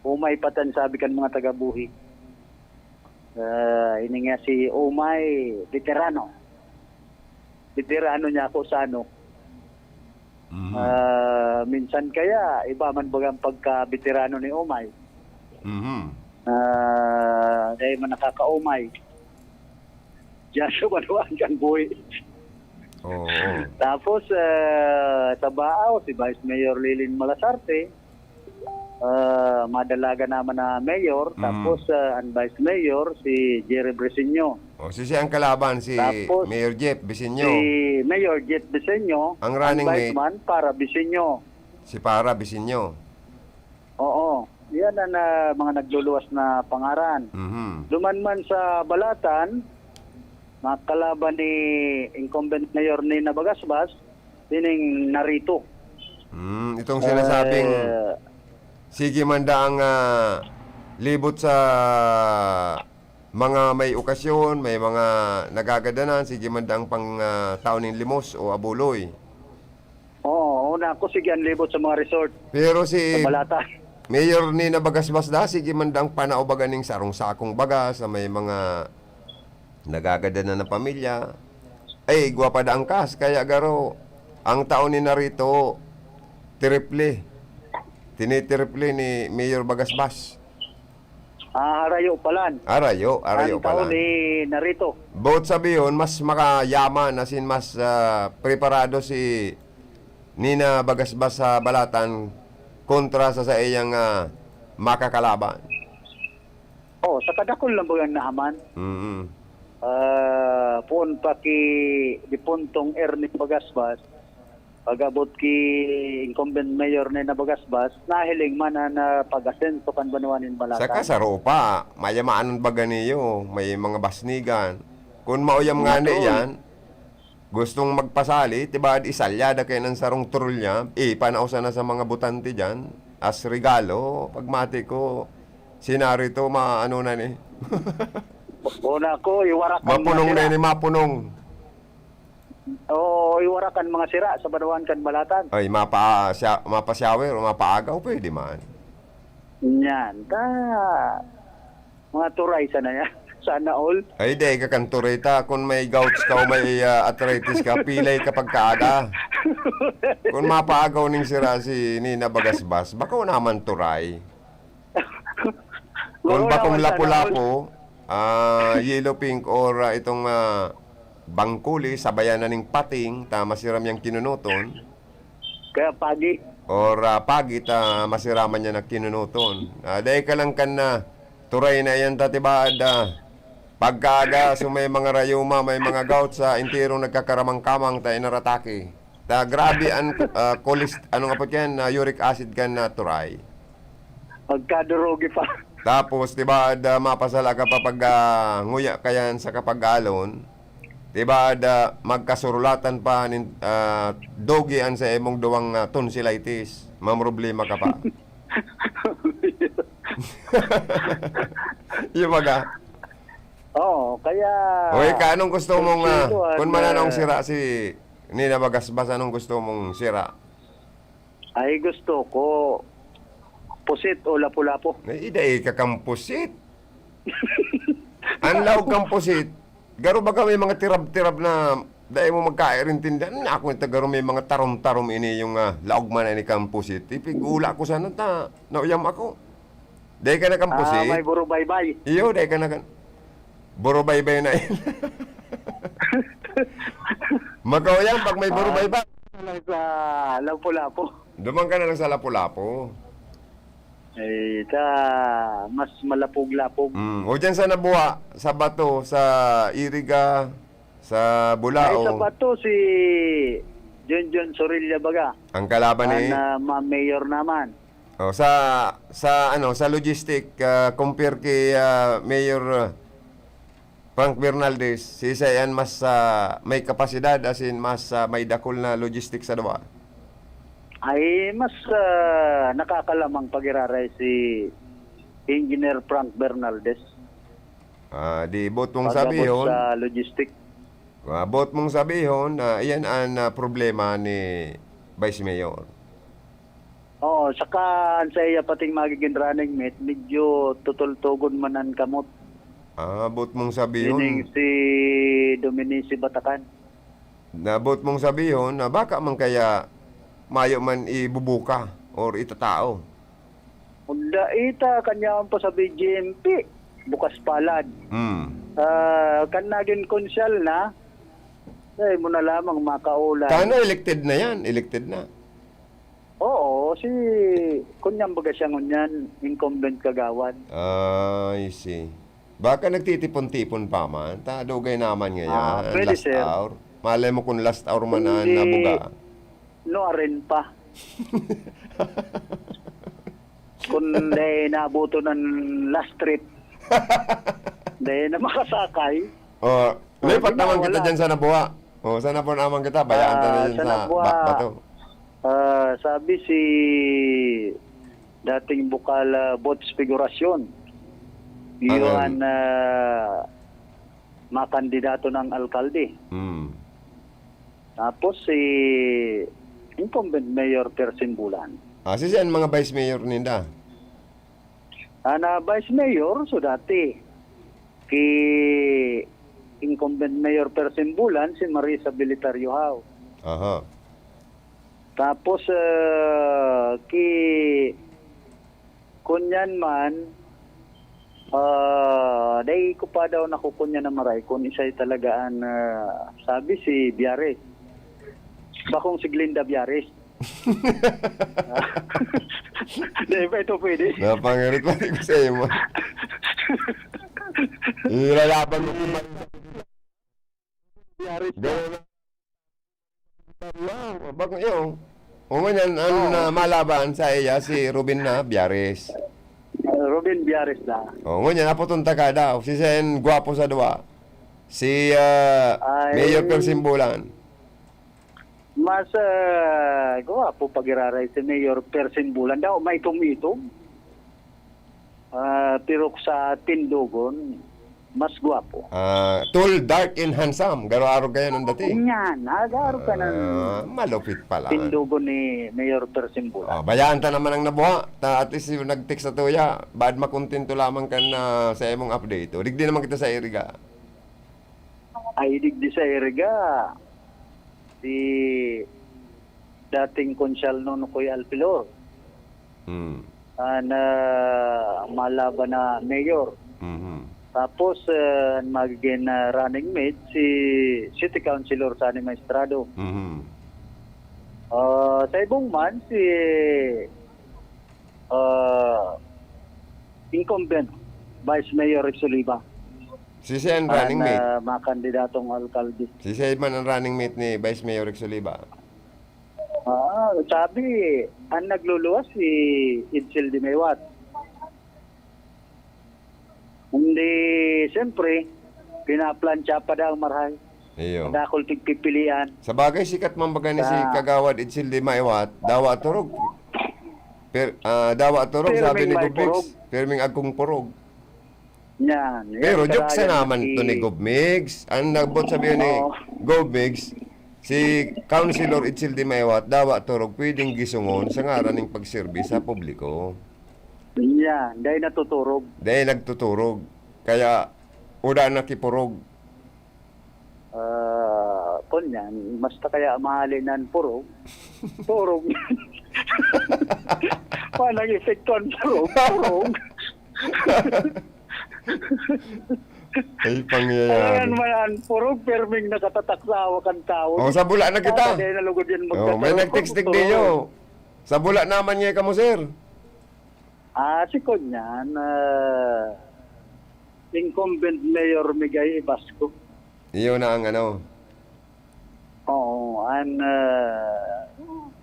Umay pa tan sabi kan mga taga-Buhi. Ah, ini nga si Umay, veterano. Veterano niya ako sa ano. Mhm. Ah, minsan kaya, iba man baga ang pagka-veterano ni Umay. Mhm. Ah, dahil man nakakaumay. Diyan sa banwaan kan Buhi. Oo. Tapos, ah, sa Baao, si Vice Mayor Lilin Malasarte, ah, madalaga naman na mayor. Mm. Tapos, ah, ang Vice Mayor, si Jerry Briseño. O, si, si ang kalaban, si Tapos, Mayor Jeff Briseño. si Mayor Jeff Briseño, Ang ang running vice mate. man, Para Briseño. Si Para Briseño. Oo, yan ang, ah, mga nagluluwas na pangaran. Mhm. Duman man sa Balatan, makalaban ni incumbent mayor Nina Bagasbas, sining Narito. Hmm, itong sinasabing Eh, sige man daang, ah, libot sa mga may okasyon, may mga nagagadanan, sige man daang pang, ah, tao nin limos o abuloy. Oo, una ako, sige ang libot sa mga resort. Pero si Sa Balatan. Mayor Nina Bagasbas da, sige man daang panao baga ning sarong sakong baga sa may mga nagagadanan na pamilya. Ay, igwa pa da ang kas, kaya garo, ang tao ni Narito, triple. Tinitiriple ni Mayor Bagasbas. Ah, harayo palan. Harayo, harayo Ang tao palan. ni Narito. Boot sabihon, mas makayaman, as in, mas, ah, preparado si Nina Bagasbas sa Balatan kontra sa saiyang, ah, makakalaban. Oh, sa kadakul lang bagang nahaman. Mm. Ah, poon pa ki dipuntong Ernie Bagasbas, pag-abot ki incumbent mayor na Nina Bagasbas, nahiling man an, ah, pag-asenso kan banwa nin Balatan. Saka sa Rupa, mayamanon baga niyo, may mga basnigan. Kun mauyam Nga ngani doon. yan, gustong magpasali, tibaad isalya da kayo ng sarong turulya, ipanao sana sa mga botante diyan, as regalo, pagmati ko, si Narito, maano na ni. Una ko, iwarak ang mga Mapunong na sira. ni, mapunong. Oo, iwarak ang mga sira sa banwaan kan Balatan. Ay, mapa, siya, mapa-shower o mapa-agaw, pwede man. Yan. Ta, mga turay sana yan. Sana all. Ay, dai ka kan turay ta. Kun may gouts ka o may, ah, arthritis ka, pilay ka pagkaaga. Kun mapaagaw ning sira si Nina Bagasbas, bako naman turay. Kun Oo bakong naman, sana all. lapu-lapu, ah, yellow pink or, ah, itong, ah, bangkuli, sabayan na ning pating, ta masiram yang kinunuton. Kaya pagi. Or, ah, pagi ta masiraman niya na kinunuton. Ah, dai ka lang kan na turay na iyan ta tibaad, ah, pagkaaga, so may mga rayuma, may mga gout sa entirong nagkakaramang-kamang ta inaratake. Ta grabe an, ah, kolest-, ano nga po yan, ah, uric acid kan na turay. Pagkadurugi pa. Tapos, di ba, da, mapasala ka pa pag, ah, nguya ka yan sa kapag-alon, di ba, da, magkasurulatan pa nin, ah, dugi an sa imong duwang, ah, tonsillitis, mamroblema ka pa. Yung baga. Oo, kaya O ika, anong gusto mong, ah, Sino, kun ano? mananong sira si Nina Bagasbas, anong gusto mong sira? Ay, gusto ko pusit o lapu-lapu. Ay, dai ka kan pusit. Ang laog kan pusit, garo baga may mga tirab-tirab na dai mo magkairintindihan. Ako ito, garo may mga tarom-tarom ini yung, ah, laog man ini kan pusit. Ipigula ko sana ta, nauyam ako. Dai ka na kan Ah, pusit. may burubaybay. Iyo, dai ka na kan. Burubaybay na yun. Makauyam pag may Ah, burubaybay. Lang sa lapu-lapu. Duman ka na lang sa lapu-lapu. Ay, ta, mas malapog-lapog. Mm. O, dyan sa Nabua, sa Bato, sa Iriga, sa Ay, sa Bulao. Bato, si Junjun Sorilla baga. Ang kalaban ni An, ah, ma-, mayor naman. O, sa, sa, ano, sa logistic, ah, compare kay, ah, Mayor, ah, Frank Bernaldez, siisay an mas, ah, may kapasidad, as in, mas, ah, may dakul na logistic sa duwa? Ay, mas, ah, nakakalamang pag-iraray si Engineer Frank Bernaldez. Ah, di, boot mong Pag-abot sabihon, sa logistic. Ah, boot mong sabihon na iyan an, ah, problema ni Vice Mayor. Oo, saka an saiya pating magiging running mate, medyo tutultugon man an kamot. Ah, boot mong sabihon. Meaning si Dominici Batacan. Na boot mong sabihon na baka man kaya mayo man ibubuka or itatao. Kung dai ta kanyaon pa sa B J M P, bukas palad. Hmm. Ah, kan nagin konsyal na, dai mo na lamang makaulan. Kano elected na yan? Elected na? Oo, si, kunyan baga siya ngunyan, incumbent kagawad. Ah, I see. Baka nagtitipon-tipon pa man. Ta, dugay naman ngayon. Ah, pwede, last sir. Hour. Malay mo kung last hour man na Hindi. nabuga. No, aren pa. Kung dai naabuto ng last trip, dai na makasakay. Oh, Oh, lipat di na, naman kita wala. dyan sa Nabua. Oh, sa Nabua naman kita. Bayaan ta na Ah, dyan sa sa Nabua, Ba-, Bato. ah, sabi si dating bukal, ah, Bots Figuracion, Ano yun? yun, ah, makandidato ng alkalde. Hmm. Tapos si incumbent Mayor Persimbulan. Ah, si saan mga vice mayor ninda? Ana, Vice Mayor, so dati, ki incumbent Mayor Persimbulan, si Marisa Belitario Hao. Aha. Tapos, ah, ki kunyan man, ah, dai ko pa daw nakukunyan na maray kung isay talaga an, ah, sabi si Biares. Bakong si Glinda Biares. Di ba ito pwede? Napangarit pa ko sa imo. Ilalaban mo kung Biares. Gawin na. Bakong iyo. O ngunyan, ang, Oo. ah, malaban sa iya, si Ruben na Biares. Ah, Ruben Biares na. O ngunyan, aputon ta ka daw. Si Sen gwapo sa duwa. Si, ah, Ay. Mayor Persimbulan. Mas, ah, gwapo pag-iraray si Mayor Persimbulan daw, maitom-itom. Ah, pero sa tindogon, mas gwapo. Ah, tall, dark, and handsome. Garo-arog kayo nung dati. Yan, nag-arog ka ng Ah, malupit pala. tindogon ni Mayor Persimbulan. Ah, bayaan ta naman ang nabuha. Ta, at least yung nag-text sa tuya, bad makontento lamang ka na sa imong update. O, digdi naman kita sa Iriga. Ay, digdi sa Iriga, si dating Konsyal Nonoy Alpilor, Hmm. ah, na malaban na mayor. Mhm. Tapos, ah, magiging, ah, running mate si City Councilor Sonny Maestrado. Mhm. Ah, sa ibong man, si, ah, incumbent Vice Mayor Rex Oliva. Si siya ang running mate. Ang, ah, mga kandidatong alkalde. Si siya man ang running mate ni Vice Mayor Rex Oliva. Ah, sabi, ang nagluluwas si Edsel de Maywat. Hindi, siyempre, pinaplantsa pa daw ang marahay. Iyo. Dakul tigpipilian. Sa bagay, sikat man baga ni si Sa Kagawad Edsel de Maywat, dawa turog. Per-, ah, dawa turog, sabi Pirming ni may Gov Migs. Purog. Pirming agkong purog. Yan. Yan, Pero joke sa karayan naman si to ni Gov Migs. Ang nagbot sabihin ni Oo. Gov Migs, si Councilor Edsel de Maywat, dawa turog, pwedeng gisungon sa ngaran ning pagserbi sa publiko. Yan, dahil natuturog. Dahil nagtuturog. Kaya, uda na kipurog. Ah, kunyan, basta kaya mahalin ang purog, purog. Walang epekto ang purog, purog. Ay, pangyayari. Ayan man ang purog, perming nakatatak sa hawak ang tao. Oh, sa bula na kita. Kaya nalugod yan Oh, may magtatarong nag-text purog. Digdi nyo. Sa bula naman nga kamo, sir. Ah, si Kunyan, ah, incumbent Mayor Migay Ibasco. Iyon na ang ano. Oo, an, ah,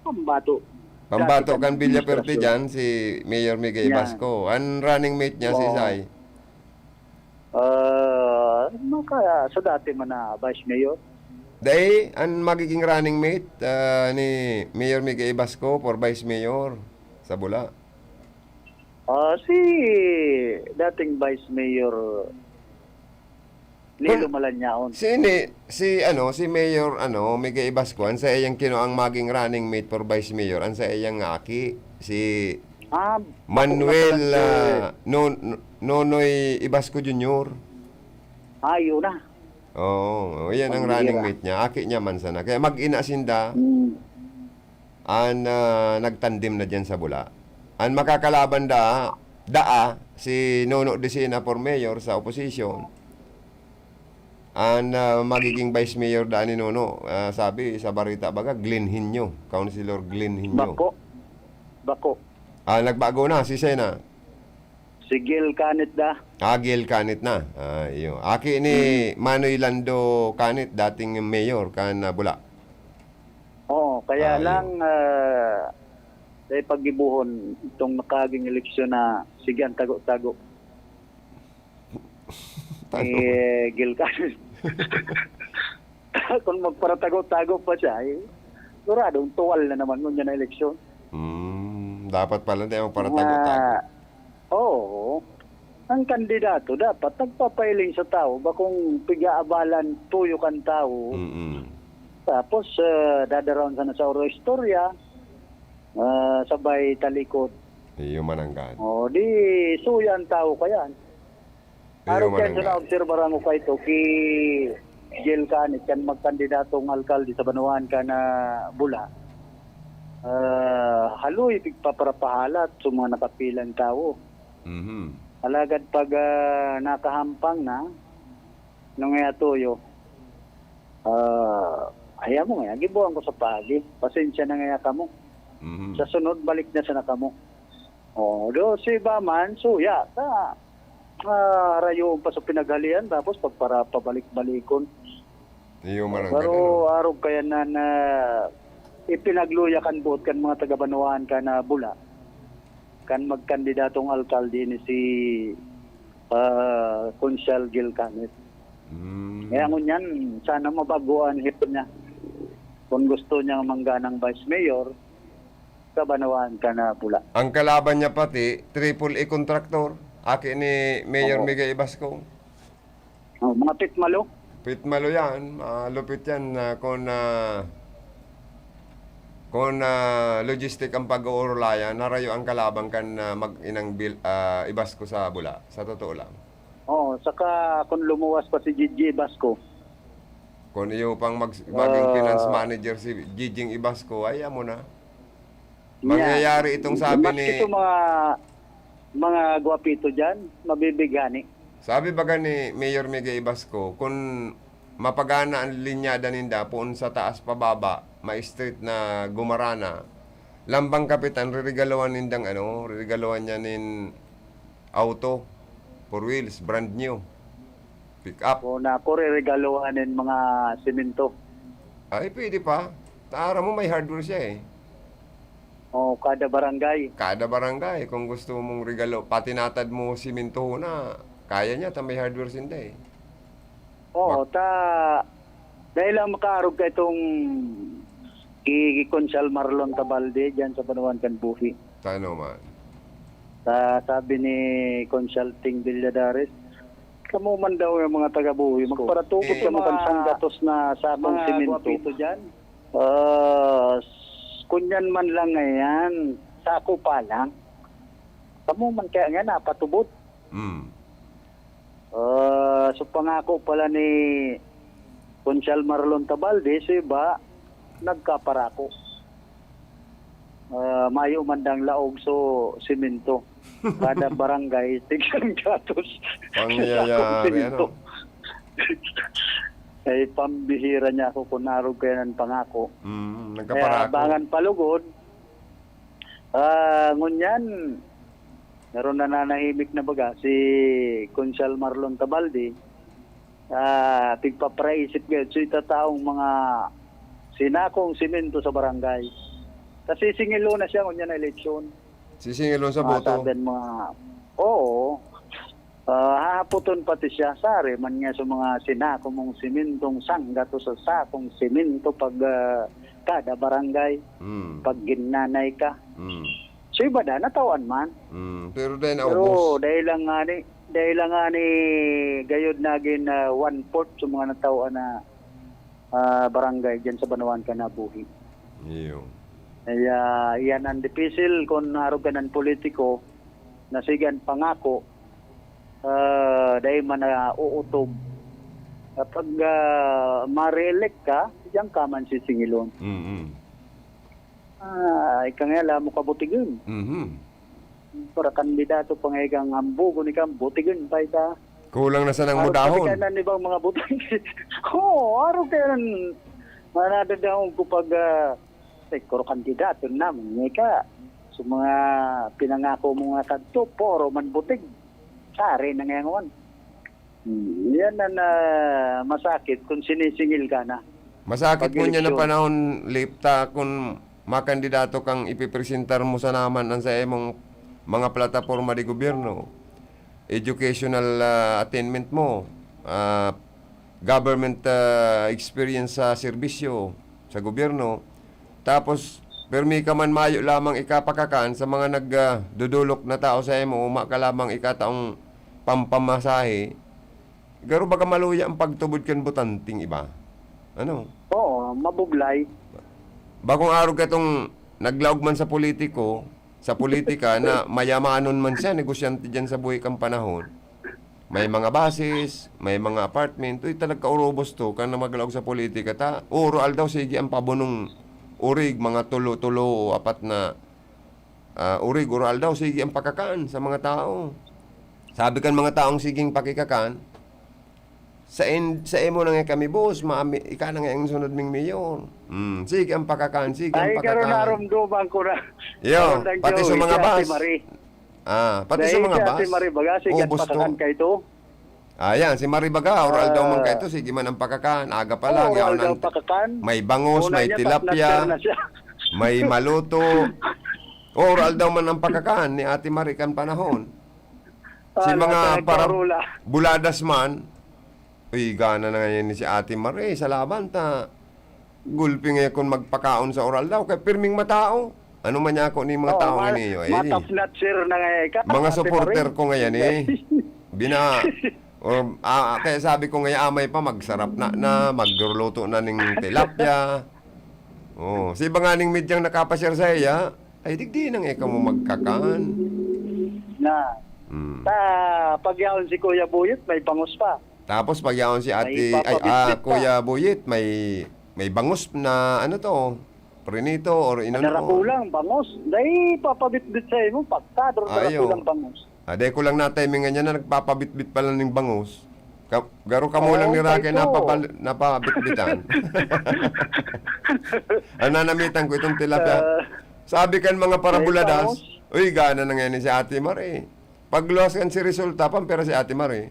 pambato. Pambato Dati kan kan Villa administrasyon. Perte dyan, si Mayor Miguel Yan. Basco. An running mate niya, si Oo. Sai. Ah, maka-, sa dati man na vice mayor. Dai, an magiging running mate, ah, ni Mayor Miguel Basco for vice mayor sa Bula. Ah, si dating Vice Mayor Nilo Kun-, Malanyaon. Si ni, si ano, si Mayor, ano, Miguel Ibasco, an saiyang kinuang maging running mate for Vice Mayor, an saiyang aki, si Ah, Manuel, bako na pala si ah, Non-, Nonoy Ibasco Junior. Ah, yun na. Oo, yan ang Pambihira. Running mate niya. Aki niya man sana. Kaya mag-ina sinda. Hmm. An, ah, nagtandem na diyan sa Bula. An makakalaban da, daa, si Nono Dicina for mayor sa opposition. An, ah, magiging vice mayor da ni Nono, ah, sabi sa barita baga, Glenn Hinyo, Councilor Glenn Hinyo. Bako. Bako. Ah, nagbago na, si Sena. Si Gil Canit da. Ah, Gil Canit na. Ah, iyo. Aki ni Hmm. Manoy Lando Canit, dating mayor kan, ah, Bula. Oo, kaya Ah, iyo. lang, ah, sa ipaggibohon itong nakaaging eleksyon na sige ang tago-tago. Tano. Eh, Gil Canit. Kung magparatago-tago pa siya, eh, sigurado, tuwal na naman ngunyan na eleksyon. Hmm, dapat pala hindi magparatago-tago. Nga, oo. Ang kandidato dapat nagpapailing sa tao, bakong pig-aabalan tuyo kan tao. Mm-mm. Tapos, ah, dadaraon sana sa oro istorya, ah, sabay talikod. Iyo man ang gan. O, di suya ang tao kaya. Iyo Arog man kaya ang sa gan. Naobserbaran ko kaito, ki Gil Canit, kan magkandidatong alkalde sa banwaan kan Bula. Ah, haloy, pigpaparapahalat sa mga nakapilang tawo. Mhm. Alagad pag, ah, nakahampang na, nung iya tuyo, ah, ayaw mo nga, gibuhan ko sa pagi. Pasensya na nga kamo. Mhm. Sa sunod, balik na sana kamo. Oh, do, si iba man, suya, ta, ah, harayoon pa sa pinaghalian, tapos pagpara-, pabalik-balikon. Iyo man ang Pero gano'n. Arog kaya na, na ipinagluya kan boot kan mga taga-banwaan kan Bula, kan magkandidatong alkalde ni si, ah, Konsehal Gil Canit. Hmm. Kaya ngunyan, sana mabago an hipo niya. Kung gusto niya mangganang vice mayor, sa banwaan kan Bula. Ang kalaban niya pati, triple A contractor. Aki ni Mayor Oo. Miguel Ibasco. Oh, mga pitmalo. Pitmalo yan. Malupit yan na kung, ah, kung, ah, logistic ang pag-uurulayan, harayo ang kalaban kan, ah, mag-inang Bil-, ah, Ibasco sa Bula. Sa totoo lang. Oo, saka kung lumuwas pa si Gigi Ibasco. Kung iyo pang mag-, maging Ah. finance manager si Giging Ibasco, ay, amo na. Yan. Mangyayari itong sabi Maski ni itong mga, mga gwapito dyan, mabibighani. Sabi baga ni Mayor Miguel Ibasco, kung mapagana ang linyada ninda, poon sa taas pababa, ma-straight na gumarana, lambang kapitan, ririgaluhan nindang ano, ririgaluhan niya nin auto, four wheels, brand new, pick up. O, naku, reregaluhan nin mga simento. Ay, pwede pa. Taara mo, may hardware siya eh. O, kada barangay. Kada barangay. Kung gusto mong regalo, patinatad mo simento na, kaya niya, ta may hardware sinda eh. Oo, Bak- ta, dahil lang makaarog ka itong ki, ki Konsehal Marlon Tabalde dyan sa Banwaan kan Buhi. Tano man. Sa sabi ni Konsehal Ting Villadares, kamo man daw yung mga taga-Buhi, magparatukod Eh, kamo kan mga, sanggatos na sakong mga simento. Gwapito dyan. Ah, s-, kunyan man lang ngayon, sako pa lang. Kamo man kaya nga napatubod. Mm. Ah, so pangako pala ni Konsehal Marlon Tabalde, so iba, nagkaparako. Ah, mayo man dang laog so simento. Kada barangay, tig-sanggatos. Pangyayari, sakong simento. Ano? Ay, pambihira niya ako kung narog kaya ng pangako. Mm, kaya nagkaparako. Abangan palugod, Ah, ngunyan, Pero nananahimik na baga si Konsehal Marlon Tabaldi, ah, tigpapraisip gayod. So, itataong mga sinakong simento sa barangay. Kasi singilo na siya ngunyan na eleksyon. Sisingilon sa Mga boto. sabi ang mga, oo. Ah, hahapoton pati siya. Sari man niya sa mga sinako mong simintong sangga to sa sakong simento pag, ah, kada barangay, Hmm. pag ginanay ka. Hmm. So, iba na, natawan man. Hmm. Pero dahil Pero naubos. dahil lang nga ni, dahil lang nga ni gayod naging, ah, one-fourth sa mga natawan na, ah, barangay dyan sa Banwaan ka nabuhi. Iyo. Kaya, iyan ang dipisil kung arog ka ng politiko na sige ang pangako, ah, dahil man na uutob. Kapag, ah, ma-re-elect ka, diyan ka man sisingilon. Mm-mm. Ah, ika nga, alam mo kabutigan. Mhm. Para kandidato pa nga ikang hambugon, ikang butigan pa ika. Kulang na sanang Arog mudahon. Pati ka na ni bang mga butang. Oo, arog kaya nan, manadadahon ko pag, ah, eh, kuro kandidato naman, ika. Sa mga pinangako mo nga kadto, puro man butig. Sari na ngayon. Hmm, yan ang, ah, masakit kung sinisingil ka na. Masakit ngunyan na Pag-eleksyon. panahon, Lip, ta kun makandidato kang ipipresentar mo sana man an saimong mga plataporma de gobyerno, educational, ah, attainment mo, ah, government, ah, experience sa serbisyo sa gobyerno. Tapos, pirmi ka man mayo lamang ikapakakan sa mga nag, ah, dudulok na tao sa imo, uma ka lamang ikataong pampamasahe, garo baga maluya ang pagtubod kan botanteng iba. Ano? Oo, mabuglay. Bakong arog katong naglaog man sa politiko, sa politika na mayamanon man siya, negosyante diyan sa buhi kan panahon. May mga bases, may mga apartment. Uy, talaga urubos to, kan na maglaog sa politika ta. Uro aldaw, sige ang pabunong urig, mga tulo-tulo o apat na, ah, urig, uro aldaw, sige ang pakakan sa mga tao. Sabi kan mga taong siging pakikakan, sa in-, sa imo na nga kami, boss, maami-, ika na nga ang sunod ming mayor. Hmm, sige ang pakakan, sige ang Ay, karon pakakan. narumduman ko na. Yo, Karon lang pati daw, sa mga si Ate bus. Marie. Ah, pati sa Dahil mga si Ate bus. Marie baga, sige ang Ubos to. pakakan kay to. Ah, yan, si Marie baga, oral daw man Ah. kay to, sige man ang pakakan, aga pa Oo, lang, oral yaon daw ang pakakan. may bangus, Una may niya, tilapia, tatnat na siya. may maluto. Oral daw man ang pakakan ni Ate Marie kan panahon. Si Ah, mga nasa para nagparula. buladas man, uy, gana na ngayon ni si Ate Marie, sa laban ta. Gulpi nga kun magpakaon sa oral daw, kay pirming matao. Ano man niya ako ni mga Oo, tao ma-, ngayon, eh? matapnat, sir, na nga ika, Mga Ate supporter Marie. ko ngayon, eh. Bina-, or, ah, kaya sabi ko ngayon, amay pa, magsarap na, na, magluluto na ning tilapia. Oh, si iba nga ning medyang nakapashare sa iya, ay, digdi nang ikaw mo magkakan. Na. Hmm. Ta, pagyaon si Kuya Buyot, may bangus pa. Tapos pagyaon si Ay, Ate, ay, papabitbit ah, pa. Kuya Buyit, may, may bangus na, ano to, prinito or Dara inano. kulang, bangus. Dai, papabitbit sa imo, pagkador, dara Ayo. kulang, bangus. Ah, dai ko lang na-timing nga niya na nagpapabitbit pala ning bangus. Ka-, garo kamo Oo, lang ni Raquel kay to. napapal-, napabitbitan. Ang nanamitan ko itong tilapia. Ah, Sabi kan mga May parabuladas, bangus. "Uy, gana na ngayon si Ate Marie." Pagluwas kan si resulta, pampira si Ate Marie.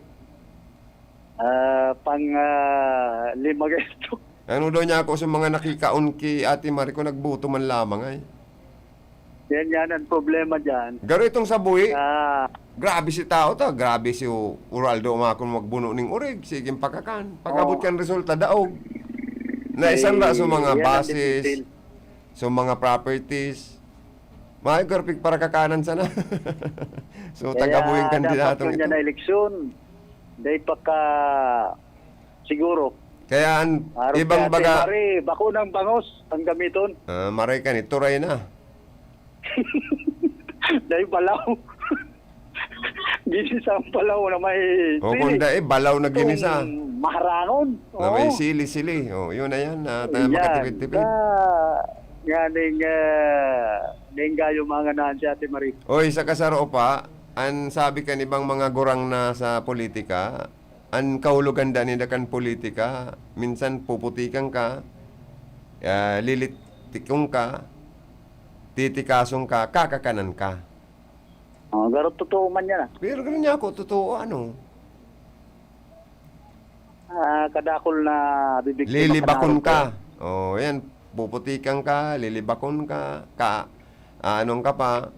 Ah, pang, ah, lima gusto. Ano daw niya ako sa mga nakikaon ki Ate Marie ko, nagboto man lamang ay. Yan, yan ang problema dyan. Garo itong sa buhi. Ah. Grabe si tao ta, grabe si U-, Uraldo, umakon magbuno ning urig, sige ang pakakan. Pag-abot Oo. kan resulta, daog. Na isan ra sa mga Ay, yan ang basis, dipisil. sa mga properties. May garpig para kakanan sana. So, Kaya taga buhing dapat kandidato man ito. yan na eleksyon. Dahil pagka, siguro, Kaya ang arog ibang kaya baga Mari, bako ng bangos ang gamiton. Ah, maray ka ni, turay na. Dahil balaw. Ginisa ang balaw na may O, sili. kung dai, balaw na ginisa. Kung maharangon. Na may Oo. sili-sili. O, yun na yan. At, ah, Yan. makatipid-tipid. Sa, nga ning, ah, ning gayo mga nganahan si Ate Marie. Oy, sa kasaro pa, ang sabi kan ibang mga gurang na sa politika, an kahulogan da ninda kan politika, minsan puputikan ka, ah, lilitikon ka, titikason ka, kakakanan ka. Oh, garo totoo man yan, ah. Pero garo niya ako, totoo, ano? Ah, kadakol na bibiktima ka na Lilibakon rin ka. po. Oh, yan. Puputikan ka, lilibakon ka, ka, aanon ka pa,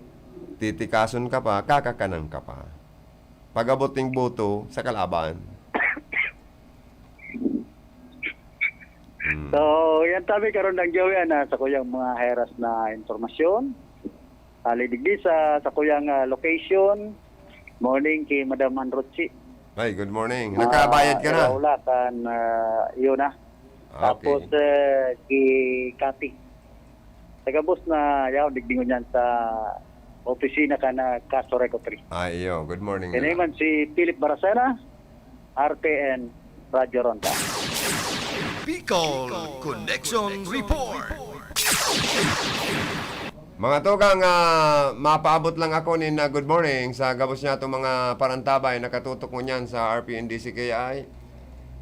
titikason ka pa, kakakanan ka pa. Pag-abot ning boto sa kalaban. Hmm. So, yan tabi karon lang, Joey, ah, na sa kuyang mga heras na impormasyon. Ali digdi sa, sa kuyang, ah, location. Morning ki Madam Ann Rochi. Hi, good morning. Ah, Nakabayad ka na? Iraula kan, ah, iyo na. Ah, okay. Tapos, eh, ki Cathy. Sa gabos na yaon, digdi ngunyan sa opisina kan, ah, Castro Recovery. Ah, iyo. Good morning Ini na. man si Philip Baracena, R T N Radyo Ronda. Bicol Connection Report. Mga tugang, ah, mapaabot lang ako nin, ah, good morning sa gabos niya itong mga parantabay nakatutok mo niyan sa R P N D C K I.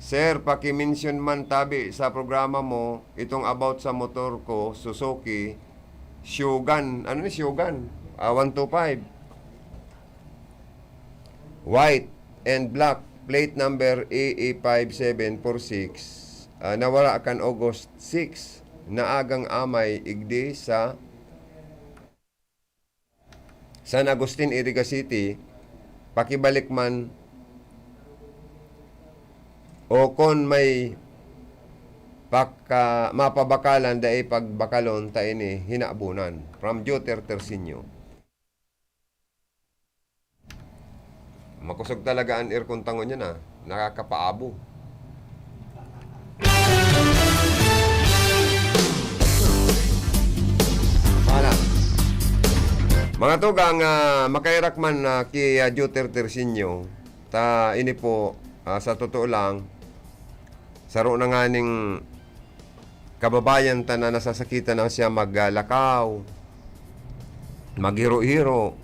Sir, paki-mention man tabi sa programa mo itong about sa motor ko, Suzuki, Shogun. Ano ni Shogun? Ah, one two five. White and black, plate number A A five seven four six, ah, nawara kan August six, naagang amay igdi sa San Agustin, Iriga City, pakibalik man o kon may paka-, mapabakalan, dai pagbakalon ta ini hinabunan. From Joter Tersinio. Makusog talaga an aircon tangon niyan, ah. Nakakapaabo. Wala. Mga tugang, ah, makairak man, ah, ki, ah, Joter Tersinio, ta ini po, ah, sa totoo lang, saro na nganing kababayan ta na nasasakitan na siya maglakaw, maghiro-hiro.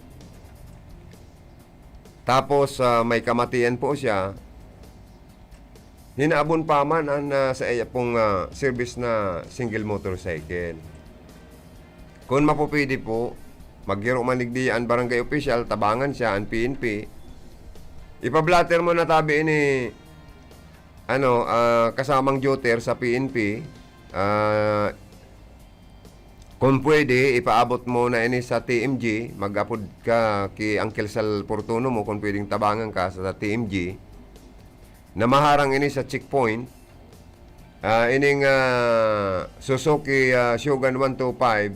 Tapos, ah, may kamatian po siya. Hinaabon pa man an, ah, sa iya pong, ah, service na single motorcycle. Kun mapupwede po, maghiro man digdi an barangay official, tabangan siya, an P N P. Ipa-blotter mo na tabi ini, ano, ah, kasamang Joter sa P N P. Ah, kun pwede, ipaabot mo na ini sa T M G. Mag-apod ka ki Uncle Sal Fortuno mo kun pwedeng tabangan ka sa T M G na maharang ini sa checkpoint. Ah, ining, ah, Suzuki, ah, Shogun one two five,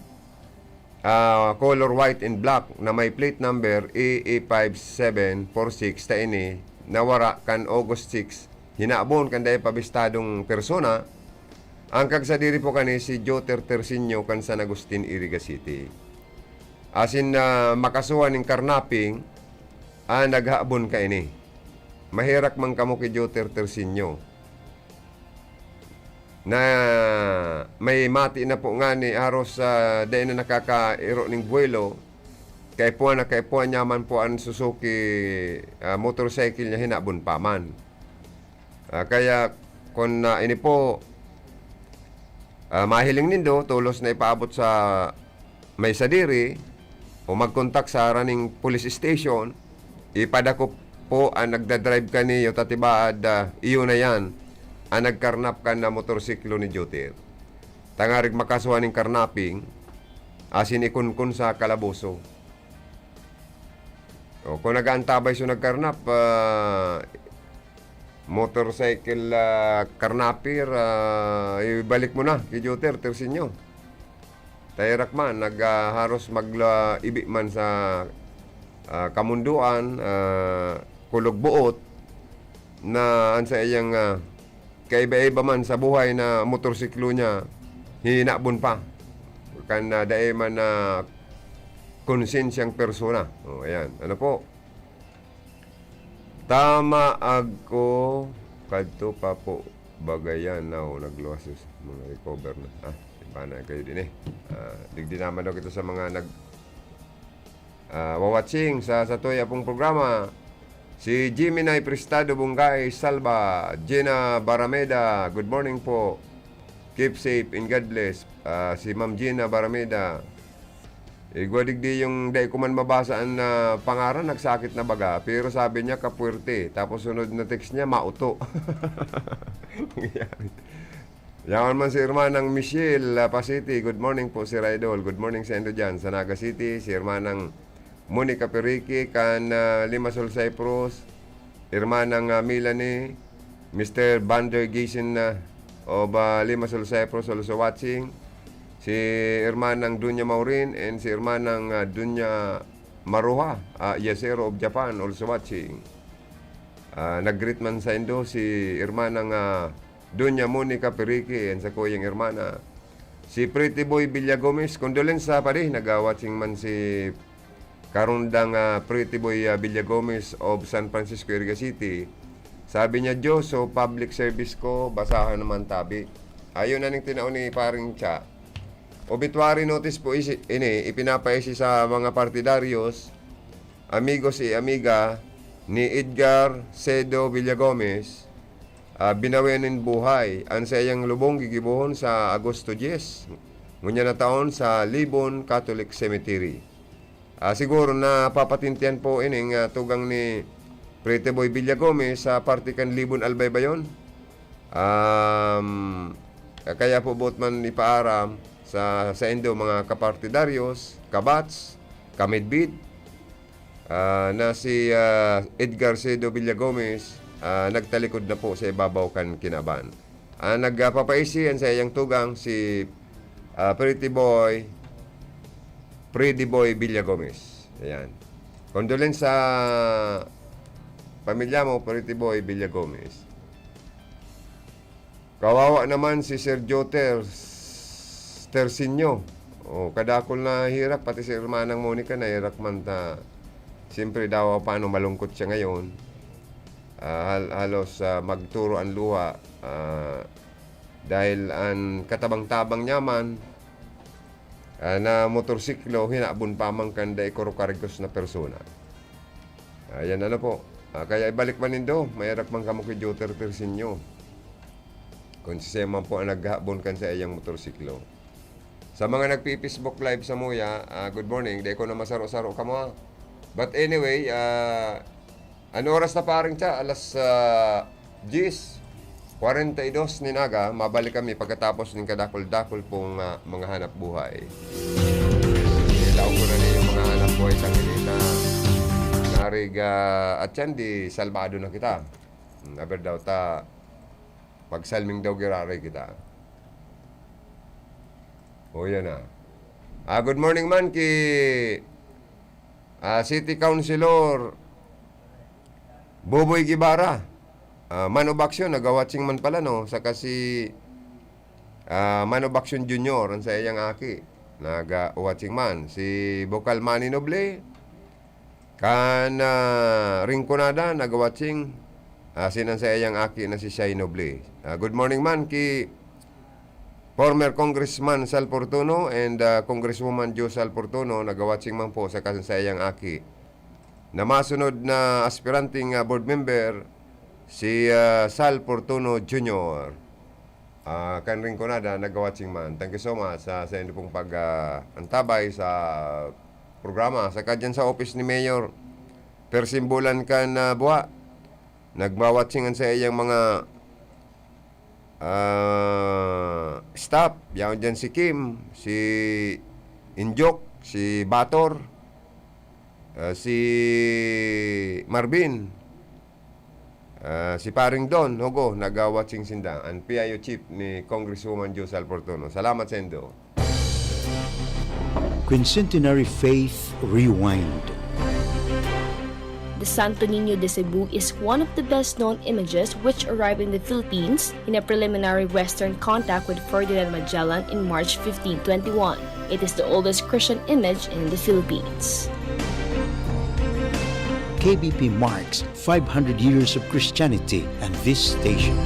ah, color white and black na may plate number A A five seven four six ta ini nawara kan August six, hinabon kan dai pabistadong persona. Ang kagsadiri po kani si Joter Tersinio kan San Agustin, Iriga City. Asin na makasuhan nin karnaping an naghabon kaini. Maherak man kamo ki Joter Tersinio na may mati na po ngani haros, ah, dai na nakakairo ning buwelo, kaipuhan na kaipuhan niya man po an Suzuki, ah, motorcycle niya hinabon pa man. Ah, kaya kun, ah, ini po, ah, mahiling nindo, tolos na ipaabot sa may sadiri o magkontak sa haraning police station, ipadakop po an nagdadrive kaniyo ta tibaad, ah, iyo na yan an nagkarnap kan na motorsiklo ni Joter. Tangarig makasuhan nin karnaping, asin ikunkun sa kalaboso. O, kung nag-aantabay so nagkarnap, ah, motorcycle, ah, karnapir, ah, ibalik mo na kay Joter, Tersinyo. Ta herak man, nag, ah, haros magla-, ibi man sa, ah, kamundoan, ah, kulog buot na an saiyang, ah, kaiba-iba man sa buhay na motorsiklo niya, hinabon pa. Kan, ah, dai man na konsensyang persona. O, ayan. Ano po? Tama ako, kadto pa po Bagayan, now nagluwas yung mga recover na. Ah, iba na kayo din eh. Ah, digdi naman daw kita sa mga nag, ah, wawatching sa, sa tuya pong programa. Si Jimmy Nay Prestado Bungay Salva, Gina Barameda, good morning po. Keep safe and God bless. Ah, si Ma'am Gina Barameda, Igwa digdi yung dai ko man mabasa an, ah, pangaran, nagsakit na baga. Pero sabi niya, "Kapwerte." Tapos sunod na text niya, "Mauto." Nangyayari. Yaman man si Hermanang Michelle, ah, Pasiti. Good morning po, Sir Idol. Good morning sa indo dyan, sa Naga City. Si Hermanang Monica Perique, kan, ah, Limassol, Cyprus. Hermanang, ah, Melanie, Mister Vander Giessen, ah, of, ah, Limassol, Cyprus, also watching. Si Hermanang Dunya Maureen and si Hermanang, ah, Dunya Maruha, ah, Yasero of Japan, also watching. Ah, nag-greet man saindo si Hermanang, ah, Dunya Monica Perique and sa kuyang hermana. Si Pretty Boy Villagomez, condolensa, pare, naga-watching man si Karundang, ah, Pretty Boy, ah, Villagomez of San Francisco, Iriga City. Sabi niya, "Diyos, so public service ko, basahan naman tabi." Ayun na ning tinao ni Paring Cha. Obituary notice po isi-, ini, ipinapaisi sa mga partidaryos, amigos y amiga ni Edgar Cedo Villagomez, ah, binawi nin buhay. An saiyang lubong gigibohon sa Agosto dyes, ngunyan na taon sa Libon Catholic Cemetery. Ah, siguro napapatintian po ining, ah, tugang ni Pretty Boy Villagomez sa parte kan Libon, Albaybayon. Um, kaya po boot man ipaaram sa, saindo, mga kapartidaryos, kabats, kamidbid, ah, na si, ah, Edgar Cedo Villagomez, ah, nagtalikod na po sa ibabaw kan kinaban. Ang nagpapaisi an saiyang tugang, si, ah, Pretty Boy, Pretty Boy Villagomez. Ayan. Condolence sa pamilya mo, Pretty Boy Villagomez. Kawawa naman si Sir Joter Tersinio. O, kadakul na herak, pati si Hermanang Monica naherak man ta. Siyempre daw, paano malungkot siya ngayon? Ah, hal-, halos, ah, magturo ang luha, ah, dahil an katabang-tabang niya man, ah, na motorsiklo, hinabon pa man kan dai karukarigos na persona. Ayan, ano po. Ah, kaya ibalik man nindo, maherak man kamo ki Joter Tersinio. Kung siya man po ang naghabon kan saiyang motorsiklo. Sa mga nagpi-Facebook Live samuya, ah, good morning. Dai ko na masaro-saro kamo, ah. But anyway, ah, ano oras na, Paring Cha? Alas, ah, diyes kwarenta y dos nin aga. Mabalik kami pagkatapos nin kadakul-dakul pong, ah, mga hanap buhay. Ilaog ko na nin mga hanap buhay sa kinita. Nariga at yan, di salbado na kita. Hmm, aber daw ta, pagsalming daw giraray kita. O, yan na. Ah, good morning man ki, ah, City Councilor Boboy Guevara. Ah, Man of Action, naga-watching man pala, no? Saka si, ah, Man of Action Junior, ang saiyang aki. Naga-watching man. Si Bokal Manny Noble, kan, ah, Rinconada, naga-watching, ah, asin an saiyang aki na si Shai Noble. Ah, good morning man ki former Congressman Sal Fortuno and, ah, Congresswoman Jo Sal Fortuno, naga-watching man po sa kan saiyang aki. Na masunod na aspiranteng, ah, board member, si, ah, Sal Fortuno Junior. Ah, kan Rinconada, naga-watching man. Thank you so much sa, sa inyo pong pag, ah, antabay sa programa. Saka dyan sa office ni Mayor Persimbulan kan, ah, Buha. Nagwa-watching an saiyang mga, ah, staff. Yaon dyan si Kim, si Injok, si Bator, ah, si Marvin. Ah, si Paring Don Hugo, naga-watching sinda, an P I O chief ni Congresswoman Jo Sal Fortuno. Salamat saindo. Quincentenary Faith Rewind. The Santo Niño de Cebu is one of the best-known images which arrived in the Philippines in a preliminary Western contact with Ferdinand Magellan in March fifteen twenty-one. It is the oldest Christian image in the Philippines. K B P marks five hundred years of Christianity and this station.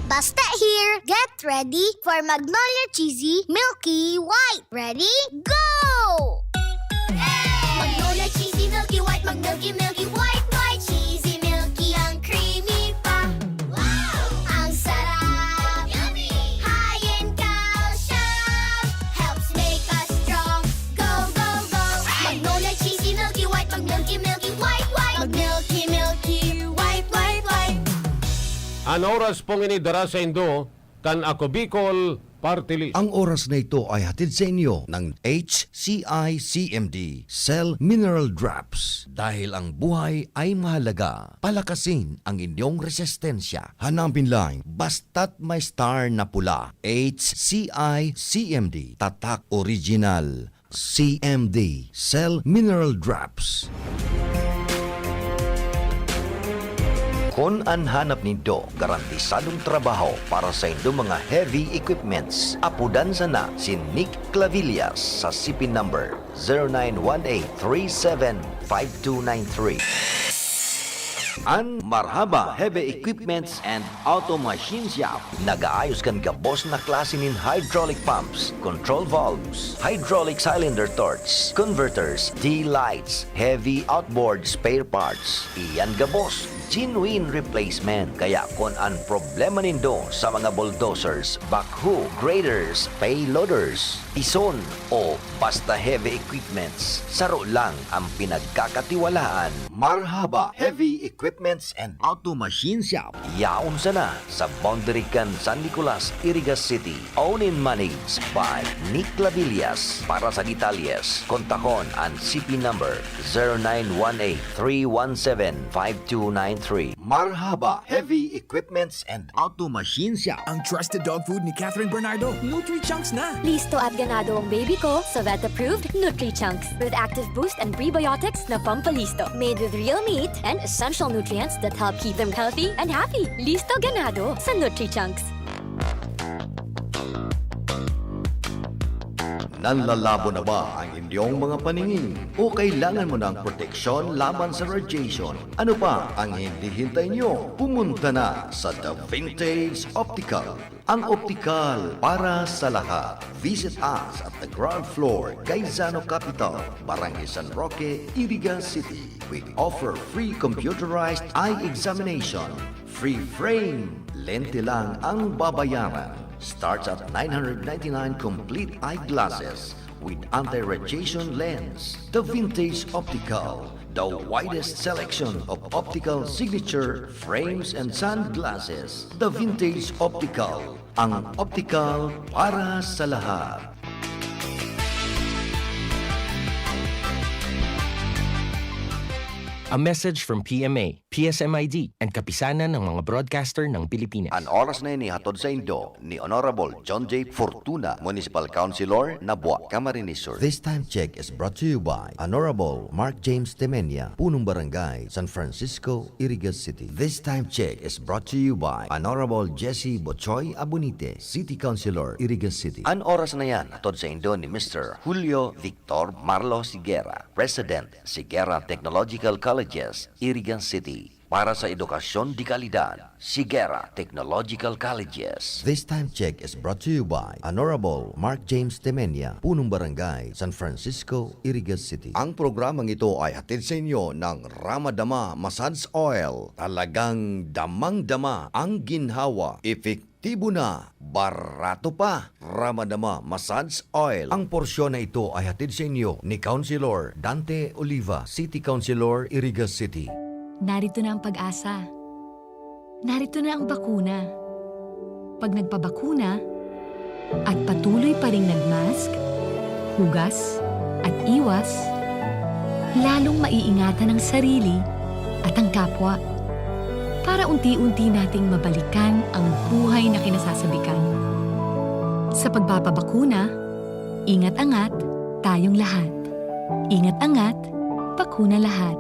Basta here, get ready for Magnolia Cheesy Milky White. Ready? Go! Magnolia Cheesy Milky White, mag-milky, milky white, white, cheesy, milky, ang creamy pa. Wow! Ang sarap! Yummy! High in calcium, helps make us strong. An oras pong ini dara saindo kan Ako Bicol Party List. Ang oras na ito ay hatid sa inyo ng H C I C M D, Cell Mineral Drops. Dahil ang buhay ay mahalaga, palakasin ang inyong resistensya. Hanapin lang, basta't may star na pula. H C I C M D, tatak original. C M D, Cell Mineral Drops. Kun an hanap nindo garantisadong trabaho para saindo mga heavy equipments, apodan sana si Nick Clavillas sa C P number zero nine one eight three seven five two nine three. An Marhaba Heavy Equipments and Auto Machine Shop nag-aayos kan gabos na klase nin hydraulic pumps, control valves, hydraulic cylinder torch, converters, D-lights, heavy outboard spare parts. Iyan gabos, genuine replacement. Kaya kun an problema nindo sa mga bulldozers, backhoe, graders, payloaders, tison, o basta heavy equipments, saro lang ang pinagkakatiwalaan. Marhaba Heavy Equipments and Auto Machine Shop. Yaon sana sa boundary kan San Nicolas, Iriga City. Owned and managed by Nick Clavillas. Para sa detalyes, kontakon an C P number zero nine one eight three one seven five two nine three. Marhaba Heavy Equipments and Auto Machine Shop. Ang trusted dog food ni Catherine Bernardo, Nutri-Chunks na! Listo at ganado ang baby ko sa vet-approved Nutri-Chunks with active boost and prebiotics na pampalisto. Made with real meat and essential nutrients that help keep them healthy and happy. Listo ganado sa Nutri-Chunks. Nanlalabo na ba ang inyong mga paningin? O kailangan mo ng proteksyon laban sa radiation? Ano pa ang hinihintay nyo? Pumunta na sa The Vintage Optical, ang optikal para sa lahat. Visit us at the ground floor, Gaisano Capital, Barangay San Roque, Iriga City. We offer free computerized eye examination, free frame, lente lang ang babayaran. Starts at nine hundred ninety-nine complete eyeglasses with anti-radiation lens. The Vintage Optical, the widest selection of optical signature frames and sunglasses. The Vintage Optical, ang optical para sa lahat. A message from P M A, P S M I D, and Kapisanan ng mga Broadcaster ng Pilipinas. An oras na ini hatod saindo ni Honorable John J Fortuna, Municipal Councilor, Nabua, Camarines Sur. This time check is brought to you by Honorable Mark James Temenia, Punong Barangay, San Francisco, Iriga City. This time check is brought to you by Honorable Jesse Bochoy Abunite, City Councilor, Iriga City. An oras na yan hatod saindo ni Mister Julio Victor Marlo Sigera, President, Sigera Technological Colleges, Iriga City. Para sa edukasyon de kalidad, Sigera Technological Colleges. This time check is brought to you by Honorable Mark James Temenia, Punong Barangay, San Francisco, Iriga City. Ang programang ito ay hatid sa inyo ng Ramadama Massage Oil. Talagang damang-dama ang ginhawa. Epektibo na, barato pa. Ramadama Massage Oil. Ang porsyon na ito ay hatid sa inyo ni Councilor Dante Oliva, City Councilor, Iriga City. Narito na ang pag-asa. Narito na ang bakuna. Pag nagpabakuna at patuloy pa ring nagmask, hugas, at iwas, lalong maiingatan ang sarili at ang kapwa para unti-unti nating mabalikan ang buhay na kinasasabikan. Sa pagpapabakuna, ingat-angat tayong lahat. Ingat-angat, bakuna lahat.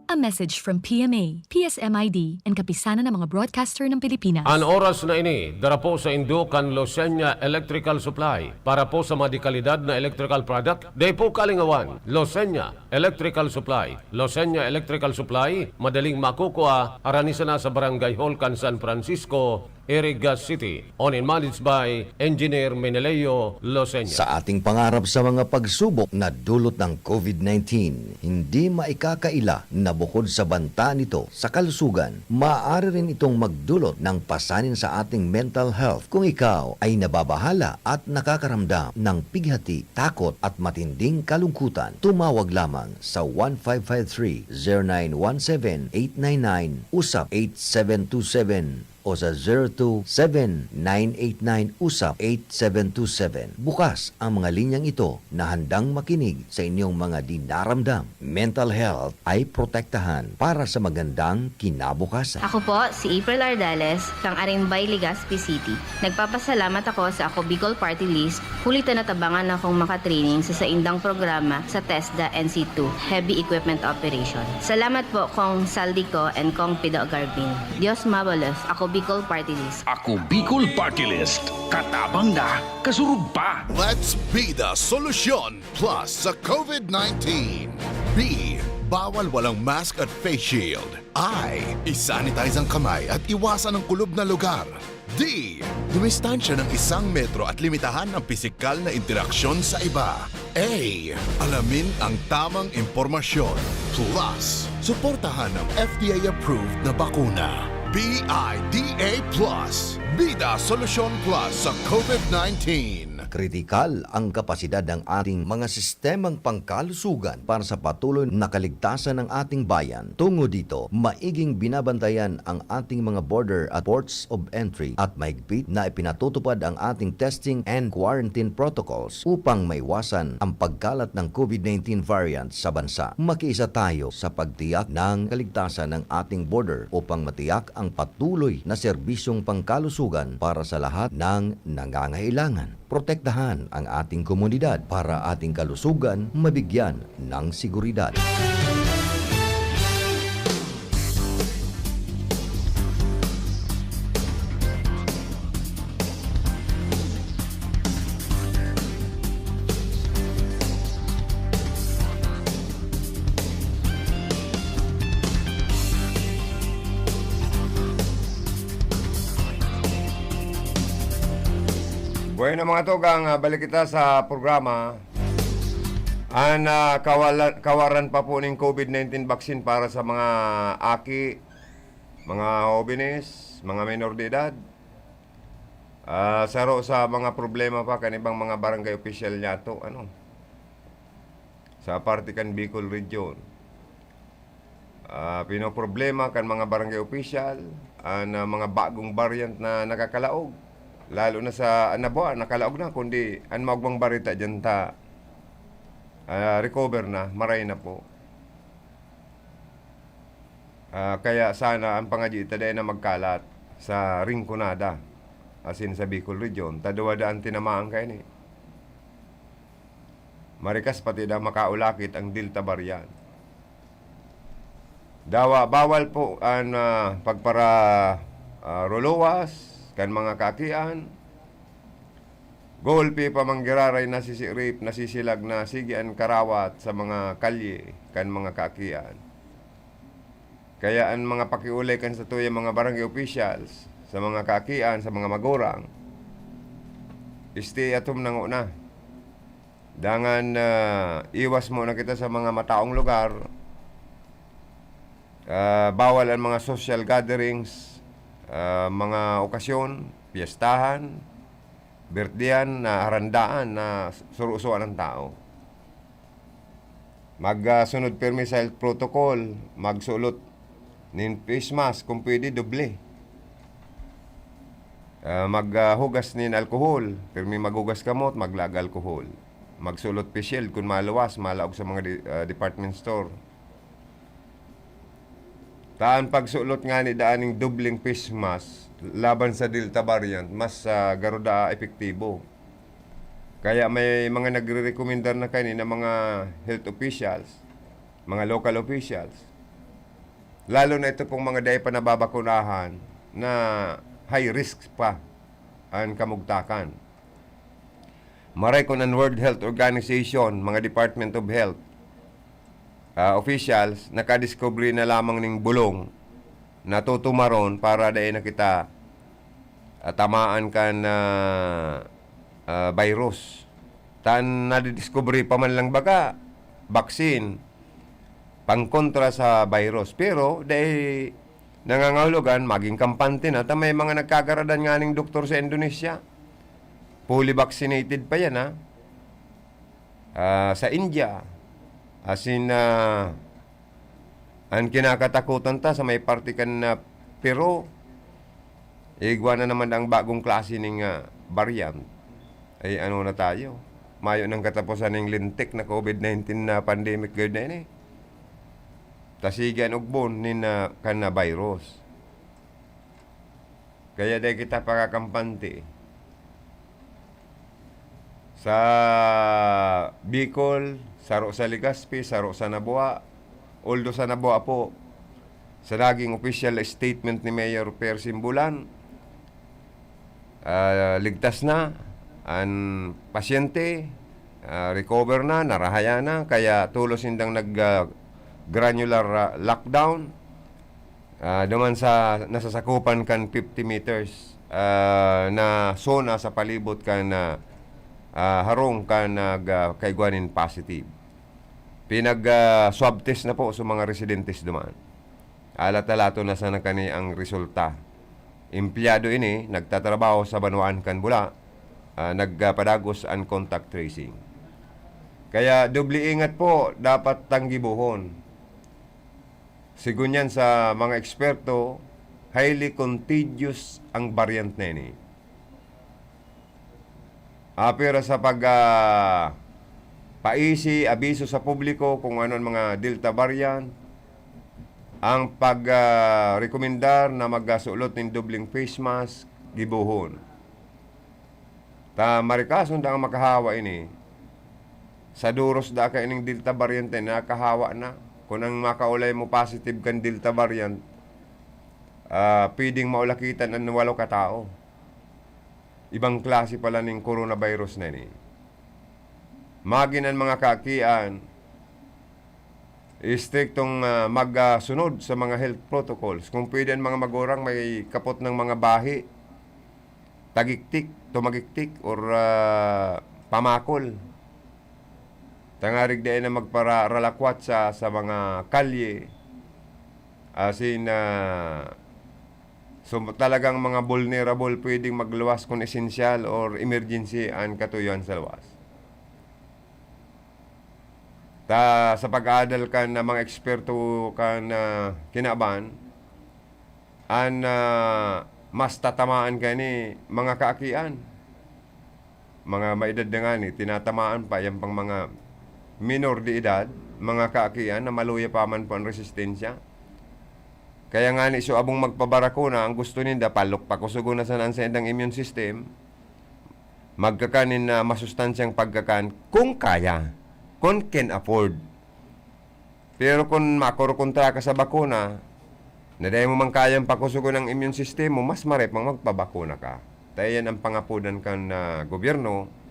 A message from P M A, P S M I D, and Kapisanan ng mga Broadcaster ng Pilipinas. An oras na ini, dara po saindo kan Losenya Electrical Supply. Para po sa mga dekalidad na electrical product, dai po kalingawan, Losenya Electrical Supply. Losenya Electrical Supply, madaling makukua, harani sana sa Barangay Hall kan San Francisco, Iriga City. Owned and managed by Engineer Meneleo Losenya. Sa ating pangarap sa mga pagsubok na dulot ng COVID nineteen, hindi maikakaila na bukod sa banta nito sa kalusugan, maaari rin itong magdulot ng pasanin sa ating mental health. Kung ikaw ay nababahala at nakakaramdam ng pighati, takot at matinding kalungkutan, tumawag lamang sa one five five three, zero nine one seven, eight nine nine, usap eight seven two seven. o sa zero two seven nine eight nine usap eight seven two seven. Bukas ang mga linyang ito na handang makinig sa inyong mga dinaramdam, mental health ay protektahan para sa magandang kinabukasan. Ako po si April Ardales, kang Arimbay, Legazpi City. Nagpapasalamat ako sa Ako Bicol Party List, huli ta natabangan akong makatraining sa saindang programa sa TESDA N C two, Heavy Equipment Operation. Salamat po, Kong Saldico and Kong Pido Garbin. Dios mabalos, Ako Bicol Party List. Ako Bicol Party List, katabang na, kasurog pa. Let's be the solution. Plus sa COVID nineteen. B, bawal walang mask at face shield. I, isanitize ang kamay at iwasan ang kulob na lugar. D, dumistansya ng isang metro at limitahan ang pisikal na interaksyon sa iba. A, alamin ang tamang impormasyon. Plus, suportahan ang F D A-approved na bakuna. B I D A plus, Bida Solusyon Plus sa COVID nineteen. Kritikal ang kapasidad ng ating mga sistemang pangkalusugan para sa patuloy na kaligtasan ng ating bayan. Tungo dito, maiging binabantayan ang ating mga border at ports of entry at mahigpit na ipinatutupad ang ating testing and quarantine protocols upang maiwasan ang pagkalat ng COVID nineteen variant sa bansa. Makiisa tayo sa pagtiyak ng kaligtasan ng ating border upang matiyak ang patuloy na serbisyong pangkalusugan para sa lahat ng nangangailangan. Protektahan ang ating komunidad para ating kalusugan mabigyan ng seguridad. Bueno, mga tugang, ah, balik kita sa programa. An, ah, kawala-, kawaran pa po ning COVID nineteen vaccine para sa mga aki, mga hobenes, mga menor de edad. Ah, saro sa mga problema pa kan ibang mga barangay opisyal niyato, ano, sa parte kan Bicol Region. Ah, pinoproblema kan mga barangay opisyal an, ah, mga bagong variant na nakakalaog. Lalo na sa, ah, Naboan, nakalaog na, kundi an maogmang bareta diyan ta, ah, recover na, maray na po. Ah, kaya sana ang pangadyi ta dai na magkalat sa Rinconada, asin sa Bicol Region, ta duwa daa an tinamaan kaini. Marikas pati daa makaulakit ang Delta variant. Dawa, bawal po an, ah, pagpara-, ah, ruluwas kan mga kaakian. Golpe pa man giraray nasisirip, nasisilag na sige an karawat sa mga kalye kan mga kaakian. Kaya an mga pakiolay kan satuyang mga barangay officials, sa mga kaakian, sa mga magurang, stay at home na ngona. Dangan, ah, iwas muna kita sa mga mataong lugar. Ah, bawal ang mga social gatherings, ah, mga okasyon, piyestahan, birthdayan na harandaan na surusuan ang tao. Mag, ah, sunod pirmi sa health protocol, magsulot nin face mask, kung pwede, doble. Ah, mag, ah, hugas nin alkohol, pirmi maghugas kamot, maglaag alkohol. Magsulot face shield kun maluwas, malaog sa mga di-, ah, department store. Ta an pagsulot ngani daa ning dobleng face mask laban sa Delta variant, mas, ah, garo daa epektibo. Kaya may mga nagrerekomendar na kaini na mga health officials, mga local officials, lalo na ito pong mga dai pa nababakunahan na high risk pa an kamugtakan. Maray kun an World Health Organization, mga Department of Health, ah, officials, nakadiskubre na lamang ning bulong na tutumaron para dai na kita, ah, tamaan kan, ah, ah, virus. Ta an nadidiskubre pa man lang baga, vaccine pangkontra sa virus. Pero dai nangangahulugan, maging kampante na. Ta may mga nagkagaradan nganing doktor sa Indonesia. Fully vaccinated pa yan, ha? Ah, sa India, asin, ah, an kinakatakutan ta sa may parte kan, ah, Peru, Igwa na naman ang bagong klase ning, ah, variant. Ay, ano na tayo? Mayo nang katapusan ning lintik na COVID nineteen na pandemic gayod na ini. Ta sige an ugbon nin, ah, kan na virus. Kaya dai kita pakakampante. Sa Bicol, saro sa Legazpi, saro sa Nabua. Although sa Nabua po, sa naging opisyal na statement ni Mayor Percy Bulan, ah, ligtas na an pasyente, ah, recover na, narahayan na, kaya tolos sindang nag, ah, granular, ah, lockdown. Ah, duman sa nasasakupan kan fifty meters, ah, na zona sa palibot kan, ah, ah, harong kan nag, ah, kaigwa nin positive. Pinag, ah, swab test na po sa mga residentes duman. Alat-alaton na sana kani ang resulta. Empleyado ini, nagtatrabaho sa banwaan kan Bula, ah, nagpadagos an contact tracing. Kaya doble ingat po dapat tang gibohon. Sigon yan sa mga eksperto, highly contagious ang variant na ini. Apira sa pag, ah, paisi, abiso sa publiko kung ano ang mga Delta variant, ang pag, ah, rekomendar na magsulot nin dobleng face mask, gibohon. Ta marikason da ang makahawa ini, sa duros da kaining Delta variant na nakahawa na. Kun ang makaulay mo positive kan Delta variant, ah, pwedeng maulakitan an walo ka tawo. Ibang klase pala ning coronavirus na ini. Magin an mga kaakian, istriktong, ah, magsunod sa mga health protocols. Kung pwede, ang mga magurang may kapot ng mga bahi, tagiktik, tumagiktik, or, ah, pamakol. Tangarig dai na magparalakwat sa, sa mga kalye. As in, ah, so, talagang mga vulnerable, pwedeng magluwas kun esensyal or emergency an katuyohan sa luwas. Ta sa pag-aadal kan, ah, mga eksperto kan, ah, kinaban, an, ah, mas tatamaan kani mga kaakian. Mga maedad na ngani, tinatamaan pa, yan pang mga minor de edad, mga kaakian na maluya pa man po ang resistensya. Kaya ngani, so abong magpabarakuna, ang gusto ninda, palok, pakusugon na sana ang saindang immune system, magkakan nin, ah, masustansyang pagkakan, kung kaya, kung can afford. Pero kun makokontra ka sa bakuna, na dai mo man kayang pakusugon ang immune system mo, mas maray pang magpabakuna ka. Ta iyan ang pangapodan kan, ah, gobyerno,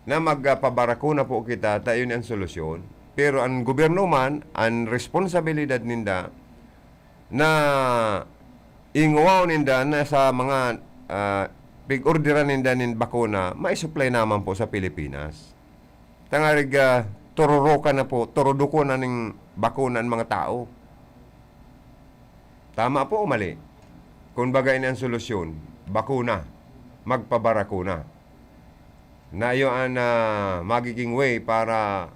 na magpabarakuna po kita, ta iyon ang solusyon. Pero ang gobyerno man, ang responsabilidad ninda, na ingowaw ninda na sa mga, ah, pig-orderan ninda nin bakuna, maisupply naman po sa Pilipinas. Tangarig, ah, tururukan na po, turudukon na ning bakuna ang mga tao. Tama po o mali? Kung baga ini ang solusyon, bakuna, magpabarakuna. Na iyo an, ah, magiging way para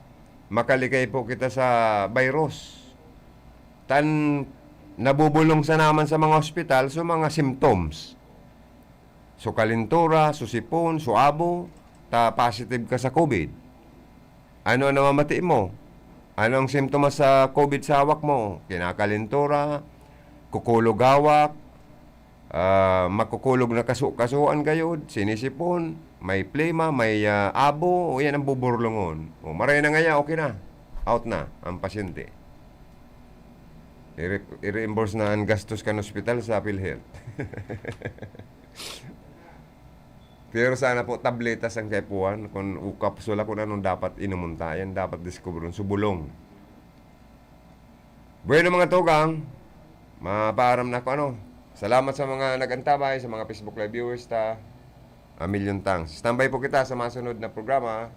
makalikay po kita sa virus. Tan nabubulong sa naman sa mga ospital, so mga symptoms. So kalintura, so sipon, so abo, ta positive ka sa COVID. Ano ang namamati mo? Ano ang simptomas sa COVID sa hawak mo? Kinakalintura, kukulog hawak, ah, makukulog na kaso-, kasoan gayod, sinisipon, may plema, may, ah, abo, o yan ang buburlongon. O, maray na ngaya, okay na. Out na ang pasyente. I-re-, i-reimburse na ang gastos kan ospital sa PhilHealth. Pero sana po, tabletas ang kaipuhan. Kung o kapsula, kung anong dapat inumon ta, yan dapat diskubron. Subulong. Bueno, mga tugang, mapaaram na ako, ano. Salamat sa mga nag-antabay, sa mga Facebook Live viewers ta. A million thanks. Standby po kita sa masunod na programa.